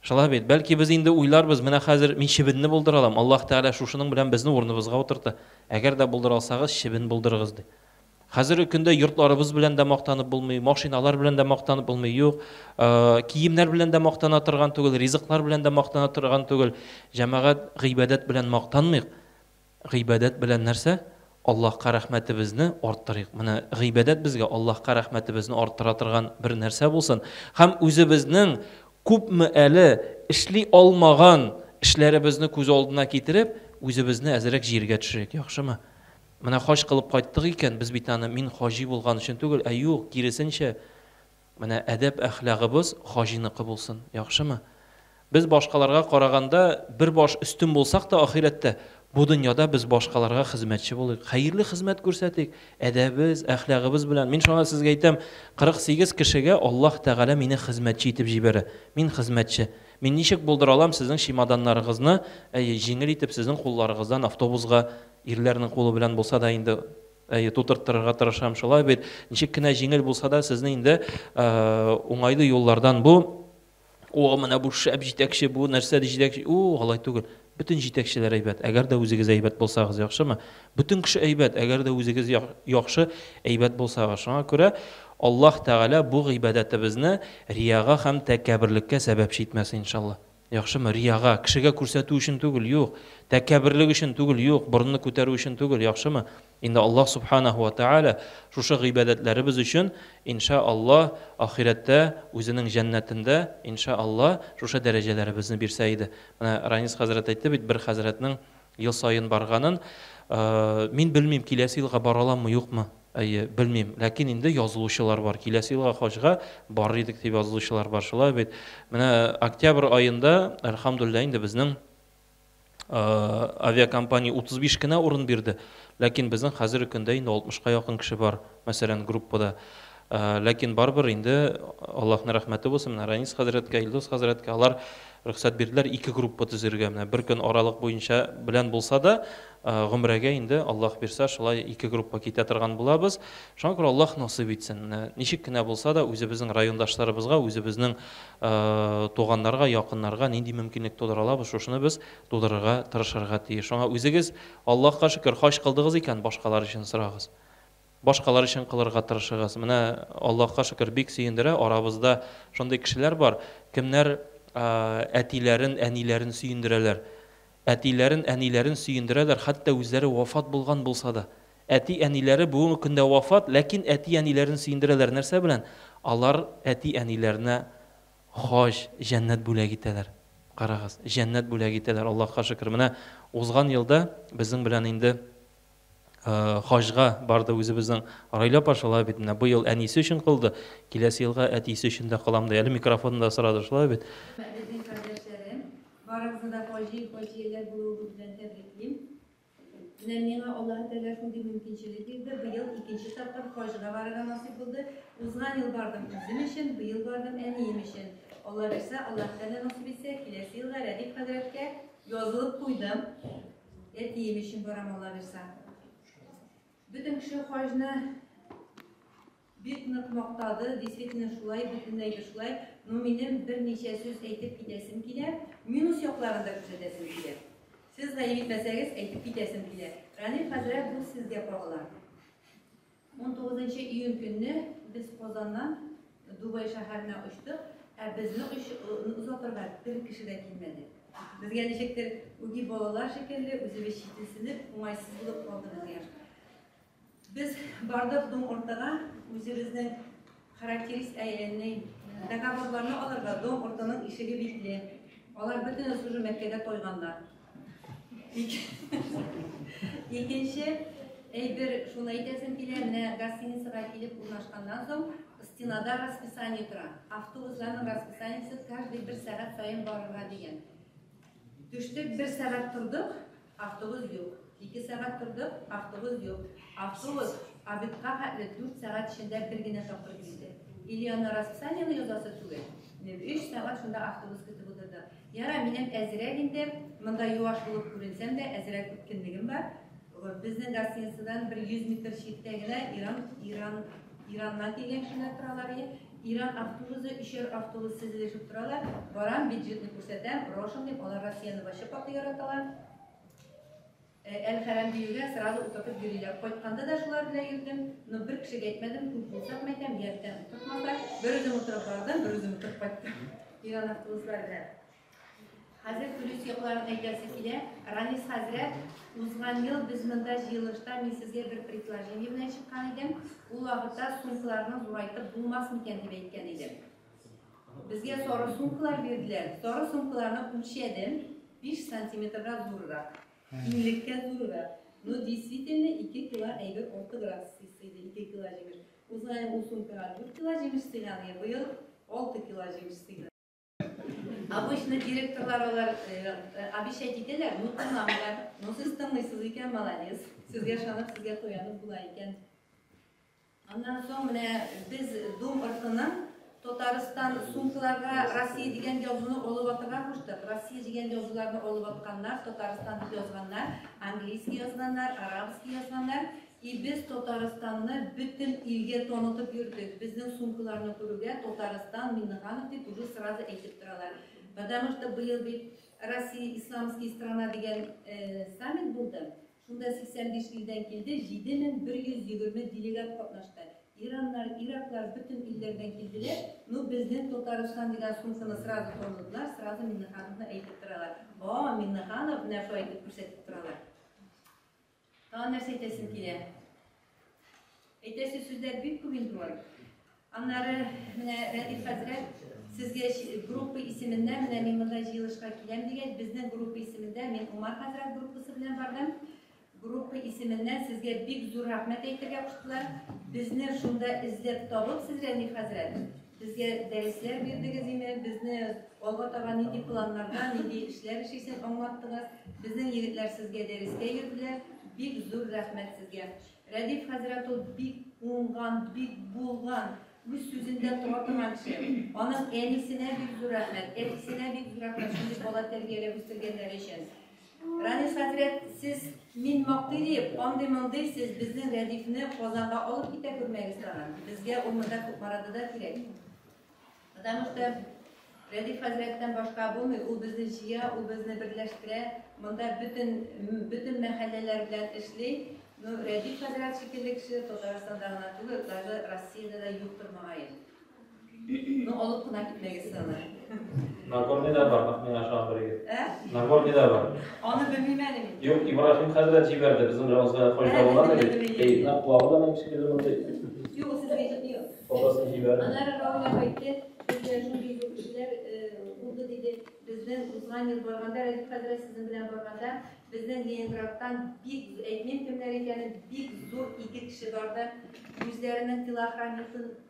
Шулай бит. Бәлки без инде уйларбыз, менә хәзер мин чебенне булдыра алам. Аллаһ Тәгалә шушының белән безне урыныбызга утырта. Әгәр дә булдыра алсагыз, чебен булдырыгыз ди. Хәзерге көндә йортларыбыз белән дә мактанып булмый, машиналар белән дә мактанып булмый, юк. Киемнәр белән дә мактана торган түгел, ризыклар белән дә мактана торган түгел. Җәмәгать, гыйбадәт белән мактанмыйк. Гыйбадәт белән нәрсә? Аллаһка рәхмәтебезне арттырыйк. Менә гыйбадәт безгә Аллаһка рәхмәтебезне арттыра торган бер нәрсә булсын. Һәм үзебезнең күпме әле эшли алмаган эшләребезне күз алдына китереп, үзебезне әзрәк җиргә төшерик, яхшымы? Менә хаҗ кылып кайттык икән, без бит аны мин хаҗи булган өчен түгел, ә юк, киресенчә, менә әдәп-әхлагыбыз хаҗиныкы булсын, яхшымы? Без башкаларга караганда бер баш өстен булсак та ахирәттә, Бу дөньяда без башкаларга хезмәтче булыйк, хәерле хезмәт күрсәтик, әдәбез, әхлагыбыз белән. Мин шуңа сезгә әйтәм, 48 кешегә Аллаһ Тәгалә мине хезмәтче итеп җибәрә. Мин хезмәтче. Мин ничек булдыра алам сезнең чемоданнарыгызны, әйе, җиңел итеп сезнең кулларыгыздан автобусга ирләрнең кулы белән булса да инде әйе, тутырттырырга тырышам, шулай бит. Ничек кенә җиңел булса да сезне инде уңайлы юллардан бу О, менә бу шәп җитәкче, бу нәрсә җитәкче. О, алай түгел. Бөтен җитәкчеләр әйбәт. Әгәр дә үзегез әйбәт булсагыз, яхшымы? Бөтен кеше әйбәт, әгәр дә үзегез яхшы, әйбәт булсагыз. Шуңа күрә Аллаһ Тәгалә бу гыйбадәтебезне рияга һәм тәкәбберлеккә сәбәпче итмәсен, иншалла. Яхшымы? Рияга, кешегә күрсәтү өчен түгел, юк. Тәкәбберлек өчен түгел, юк. Борынны күтәрү өчен түгел, яхшымы? Инде Аллаһ Субханаху ва Тааля шушы гыйбадәтләребез өчен, инша Аллаһ, ахирәттә үзенең җәннәтендә, инша Аллаһ, шушы дәрәҗәләребезне бирсә иде. Менә Ранис хәзрәт әйтте бит, бер хәзрәтнең ел саен барганын. Мин белмим, киләсе елга бара аламмы, юкмы? Әйе, белмим. Ләкин инде язылучылар бар. Киләсе елга хаҗга барыр идек дип язылучылар бар. Шулай бит. Менә октябрь аенда, әлхәмдүлилләһ, инде безнең авиакомпания 35 кенә урын бирде. Ләкин безнең хәзерге көндә инде 60-ка якын кеше бар, мәсәлән, группада. Ләкин барыбер инде Аллаһның рәхмәте булсын, менә Ранис хәзрәткә, Илдус хәзрәткә алар рөхсәт бирделәр ике группа төзергә. Менә бер көн аралык буенча белән булса да, гомрәгә инде Аллаһ бирсә, шулай ике группа китә торган булабыз. Шуңа күрә Аллаһ насыйп итсен. Менә ничек кенә булса да, үзебезнең райондашларыбызга, үзебезнең туганнарга, якыннарга нинди мөмкинлек тудыра алабыз, шушыны без тудырырга тырышырга тиеш. Шуңа үзегез Аллаһка шөкер, хаҗ кылдыгыз икән, башкалар өчен сорагыз. Башкалар өчен кылырга тырышыгыз. Менә Аллаһка шөкер, бик сөендерә, арабызда шундый кешеләр бар, кемнәр әтиләрен, әниләрен сөендерәләр. Әтиләрен, әниләрен сөендерәләр, хәтта үзләре вафат булган булса да. Әти-әниләре бүгенге көндә вафат, ләкин әти-әниләрен сөендерәләр. Нәрсә белән? Алар әти-әниләренә хаҗ, җәннәт бүләк итәләр. Карагыз, җәннәт бүләк итәләр, Аллаһка шөкер. Менә узган елда безнең белән инде хаҗга барды үзебезнең Райля апа, шулай бит. Менә быел әнисе өчен кылды, киләсе елга әтисе өчен дә кылам ди. Әле микрофонны да сорады, шулай бит. Безнең кардәшләрем, барыгызны да хаҗи, хаҗияләр булуыгыз белән тәбриклим. Менә миңа Аллаһы Тәгалә шундый мөмкинчелек бирде, быел икенче тапкыр хаҗга барырга насыйп булды. Узган ел бардым үзем өчен, быел бардым әнием өчен. Алла бирсә, Аллаһы Тәгалә насыйп итсә, киләсе елга Рәдиф хәзрәткә язылып куйдым. Әтием өчен барам, Алла бирсә. Бөтен кеше хаҗны бик нык мактады, действительно шулай, бөтенләй дә шулай. Но минем берничә сүз әйтеп китәсем килә, минус якларын да күрсәтәсем килә. Сез гаеп итмәсәгез, әйтеп китәсем килә. Ранил хәзрәт, бу сезгә кагыла. 19 июнь көнне без Казаннан Дубай шәһәренә очтык, ә безне озатырга бер кеше дә килмәде. Безгә ничектер үги балалар шикелле үзебез читенсенеп, уңайсыз булып калды безгә. Без бардык дом ортага, үзебезнең характерист договорларны алырга, дом ортаның ишеге бикле. Алар бөтенесе уже Мәккәдә тойганнар. Икенче әйбер, шуны әйтәсем килә, менә гостиницага килеп урнашканнан соң, стенада расписание тора. Автобусларның расписаниесе каждый бер сәгать саен барырга дигән. Төштек, бер сәгать тордык, автобус юк. 2 сәгать тордык, автобус юк. Автобус обедка хәтле 4 сәгать эчендә бер генә тапкыр килде. Или аны расписаниены язасы түгел. 3 сәгать шунда автобус көтеп утырдык. Яра, минем әзрәк инде, монда юаш булып күренсәм дә, әзрәк үткенлегем бар. Безнең гостиницадан бер 100 метр читтә генә Ираннан килгән кешеләр торалар иде. Иран автобусы, өчәр автобус тезелешеп торалар. Барам, бюджетны күрсәтәм, Рошен дип, алар Россияне вообще каты яраталар. Әл-Хәрәм диюгә сразу утыртып йөриләр. Кайтканда да шулар белән йөрдем, но бер кешегә әйтмәдем, күп булсак мәйтәм, ярдәм утыртмаса, бер үзем утырып бардым, бер үзем утырып кайттым. Иран автобуслары белән. Хәзер плюс якларын әйтәсе килә. Ранис хәзрәт, узган ел без монда җыелышта мин сезгә бер предложение белән чыккан идем. Ул вакытта сумкаларны зурайтып булмас микән дип әйткән идем. Безгә сары сумкалар бирделәр. Сары сумкаларны үлчәдем, 5 сантиметрга зуррак. Киңлеккә зуррак. Но действительно 2 кило әйбер артыграк сыйды, 2 кило җимеш. Узган ел ул сумкага 4 кило җимеш сыйган, быел 6 кило җимеш сыйды. Обычно директорлар алар обещать итәләр, ну тыңламыйлар. Ну сез тыңлыйсыз икән, молодец. Сезгә ышанып, сезгә таянып була икән. Аннан соң менә без Дом артыннан Татарстан сумкаларга Россия дигән язуны алып атырга куштык. Россия дигән язуларны алып атканнар, Татарстан дип язганнар, английский язганнар, арабский язганнар. И без Татарстанны бөтен илгә танытып йөрдек. Безнең сумкаларны күрүгә Татарстан Миңнеханов дип уже сразу әйтеп торалар. Потому что быел бит Россия исламский страна дигән саммит булды. Шунда 85 илдән килде, 7120 делегат катнашты. Ираннар, Ираклар бөтен илләрдән килделәр. Ну, безнең Татарстан дигән сумканы сразу таныдылар, сразу Миңнехановны әйтеп торалар. О, Миңнеханов, менә шулай итеп күрсәтеп торалар. Тагын нәрсә әйтәсем килә? Әйтәсе сүзләр бик күп инде ул. Аннары менә Рәдиф хәзрәт сезгә группа исеменнән, менә мин монда җыелышка киләм дигәч, безнең группа исемендә мин Умар хәзрәт группасы белән бардым. Группа исеменнән сезгә бик зур рәхмәт әйтергә куштылар. Безне шунда эзләп табып, сез Рәдиф хәзрәт, безгә дәресләр бирдегез име, безне алга таба нинди планнарда, нинди эшләр эшлисен аңлаттыгыз. Безнең егетләр сезгә дәрескә йөрделәр. Бик зур рәхмәт сезгә. Рәдиф хәзрәт ул бик уңган, бик булган, үз сүзендә тора торган кеше. Аның әнисенә бик зур рәхмәт, әтисенә бик зур рәхмәт, шундый бала тәрбияләп үстергәннәре өчен. Ранис хәзрәт, сез мин мактый дип, андый-мондый сез безнең Рәдифне Казанга алып китә күрмәгез тагын. Безгә ул монда Кукмарада да кирәк. Потому что Рәдиф хәзрәттән башка булмый, ул безне җыя, ул безне берләштерә, монда бөтен мәхәлләләр белән эшли. Ну, Рәдиф хәзрәт шикелле кеше Татарстанда гына түгел, даже Россиядә дә юктыр мөгаен. Ну, алып кына китмәгез аны. Нагорныйда бар, миңа ошаган бер егет. Ә? Нагорныйда бар. Аны белмим әле мин. Юк, Ибраһим хәзрәт җибәрде, безнең белән узган хаҗда булган иде. Эй, нәкъ колагы да минем шикелле мондый. Юк, сезгә җитми ул. Фотосын җибәрде. Аннары Равил апа әйтте, безгә шундый зур кешеләр булды диде. Безнең узган ел барганда, Рәдиф хәзрәт сезнең белән барганда, безнең Ленинградтан бик, әйтмим кемнәр икәнен, бик зур ике кеше барды. Үзләренең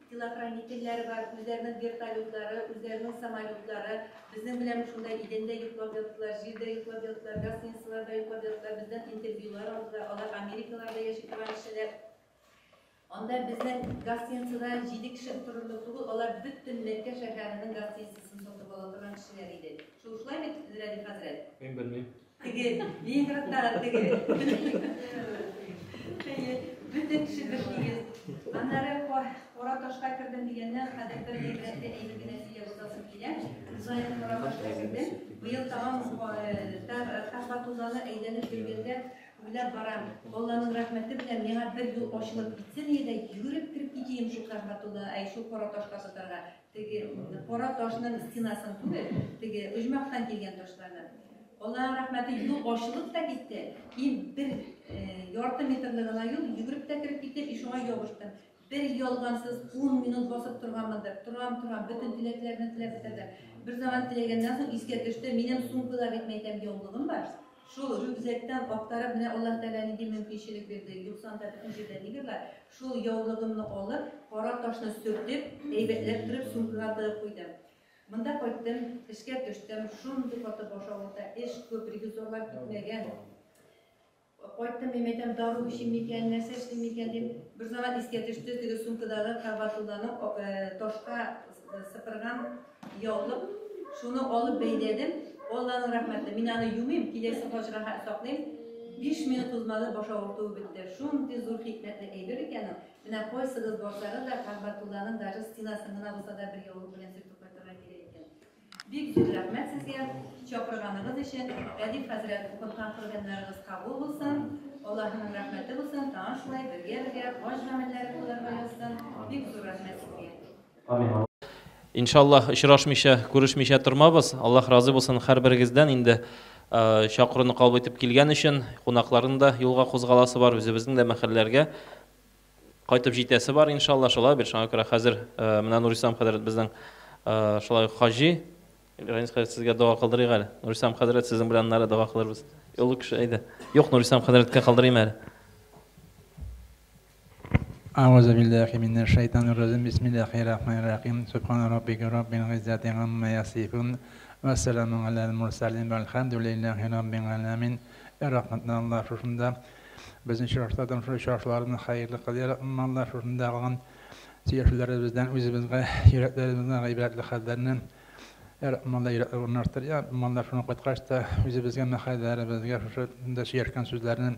телохранительләре бар, үзләренең вертолетлары, үзләренең самолетлары. Безнең белән шунда идәндә йоклап яттылар, җирдә йоклап яттылар, гостиницаларда йоклап яттылар, бездән интервьюлар алдылар. Алар Америкаларда яши торган кешеләр. Анда безнең гостиницада 7 кеше торырлык түгел, алар бөтен Мәккә шәһәренең гостиницасын сатып ала торган кешеләр иде. Шул шулай бит, Рәдиф хәзрәт? Мин белмим. Теге Ленинградтагы теге. Бөтен кеше бер тигез. Аннары кара ташка кердем дигәннән, хәзер бер гыйбрәтле әйбер генә сөйләп узасым килә. Узган кара ташка кердем. Быел тагын Кәгъбәтулланы әйләнеп йөргәндә уйлап барам. Алланың рәхмәте белән миңа бер юл ачылып китсен иде, йөгереп кереп китим шул Кәгъбәтулла, әй шул кара ташка тотарга. Теге кара ташның стенасын түгел, теге оҗмахтан килгән ташларны. Алланың рәхмәте юл ачылып та китте. И бер ярты метрлы гына юл йөгереп тә кереп китте, и шуңа ябыштым. Бер ялгансыз 10 минут басып торганмындыр. Торам, торам, бөтен теләкләрне теләп бетердем. Бер заман теләгәннән соң искә төште, минем сумкада бит мәйтәм яулыгым бар. Шул рюкзактан актарып, менә Аллаһ Тәгалә нинди мөмкинчелек бирде. Юкса анда бөтен җирдә негрлар. Шул яулыгымны алып, кара ташны сөртеп, әйбәтләп торып сумкага тыгып куйдым. Монда кайттым, эшкә төштем, шундый каты баш авырта, эш күп, ревизорлар китмәгән. Кайттым, мин әйтәм, дару эчим микән, нәрсә эшлим микән дип. Бер заман искә төште, теге сумкадагы Кәгъбәтулланың ташка сыпырган яулык, шуны алып бәйләдем. Алланың рәхмәте, мин аны юмыйм, киләсе хаҗга саклыйм. 5 минут узмады, баш авыртуы бетте. Шундый зур хикмәтле әйбер икән ул. Менә кайсыгыз барсагыз да, Кәгъбәтулланың даже стенасын гына булса да бер яулык белән сөртеп кайтырга кирәк икән. Бик зур рәхмәт сезгә чакырганыгыз өчен. Рәдиф хәзрәт, укыткан Коръәннәрегез кабул булсын. Аллаһының рәхмәте булсын. Тагын шулай бергә-бергә хаҗ гамәлләре кылырга язсын. Бик зур рәхмәт сезгә. Амин. Иншаллаһ, очрашмыйча, күрешмичә тормабыз. Аллаһ разый булсын һәрберегездән. Инде чакыруны кабул итеп килгән өчен, кунакларның да юлга кузгаласы бар, үзебезнең дә мәхәлләргә кайтып җитәсе бар, иншаллаһ, шулай бит. Шуңа күрә хәзер менә Нурислам хәзрәт безнең шулай хаҗи. Ранис хәзрәт, сезгә дога кылдырыйк әле. Нурислам хәзрәт, сезнең белән аннары дога кылырбыз. Олы кеше, әйдә. Юк, Нурислам хәзрәткә калдырыйм әле. أعوذ بالله من الشيطان الرجيم. بسم الله الرحمن الرحيم. سبحان ربك رب العزة عما يصفون والسلام على المرسلين والحمد لله رب العالمين. Рәхмәтле Аллаһ, шушында безнең очраштырдың, шул очрашуларны хәерле кыл, я Раббым Аллаһ. Шушында кылган сөйләшүләребездән үзебезгә, йөрәкләребезгә гыйбрәтле хәлләрне, я Раббым Аллаһ, йөрәкләр урнаштыр, я Раббым Аллаһ. Шуны кайткач та үзебезгә, мәхәлләләребезгә шушында сөйләшкән сүзләрне,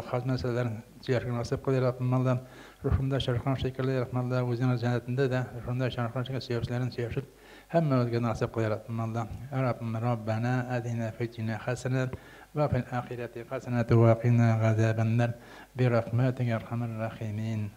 хаз мәсьәләләрен сөйләшергә насыйп кыл, я Раббым Аллаһ. Шушында очрашкан шикелле, я Раббым Аллаһ, үзеңнең җәннәтендә дә шушында очрашкан шикелле сөйләшүләрен сөйләшеп һәммәбезгә насыйп кыл, я Раббым Аллаһ. Я Раббым, Раббана атина фид дөнья хәсәнә ва фил ахирәти хәсәнә ва кина газабаннар бирахмәтика я архамар рахимин.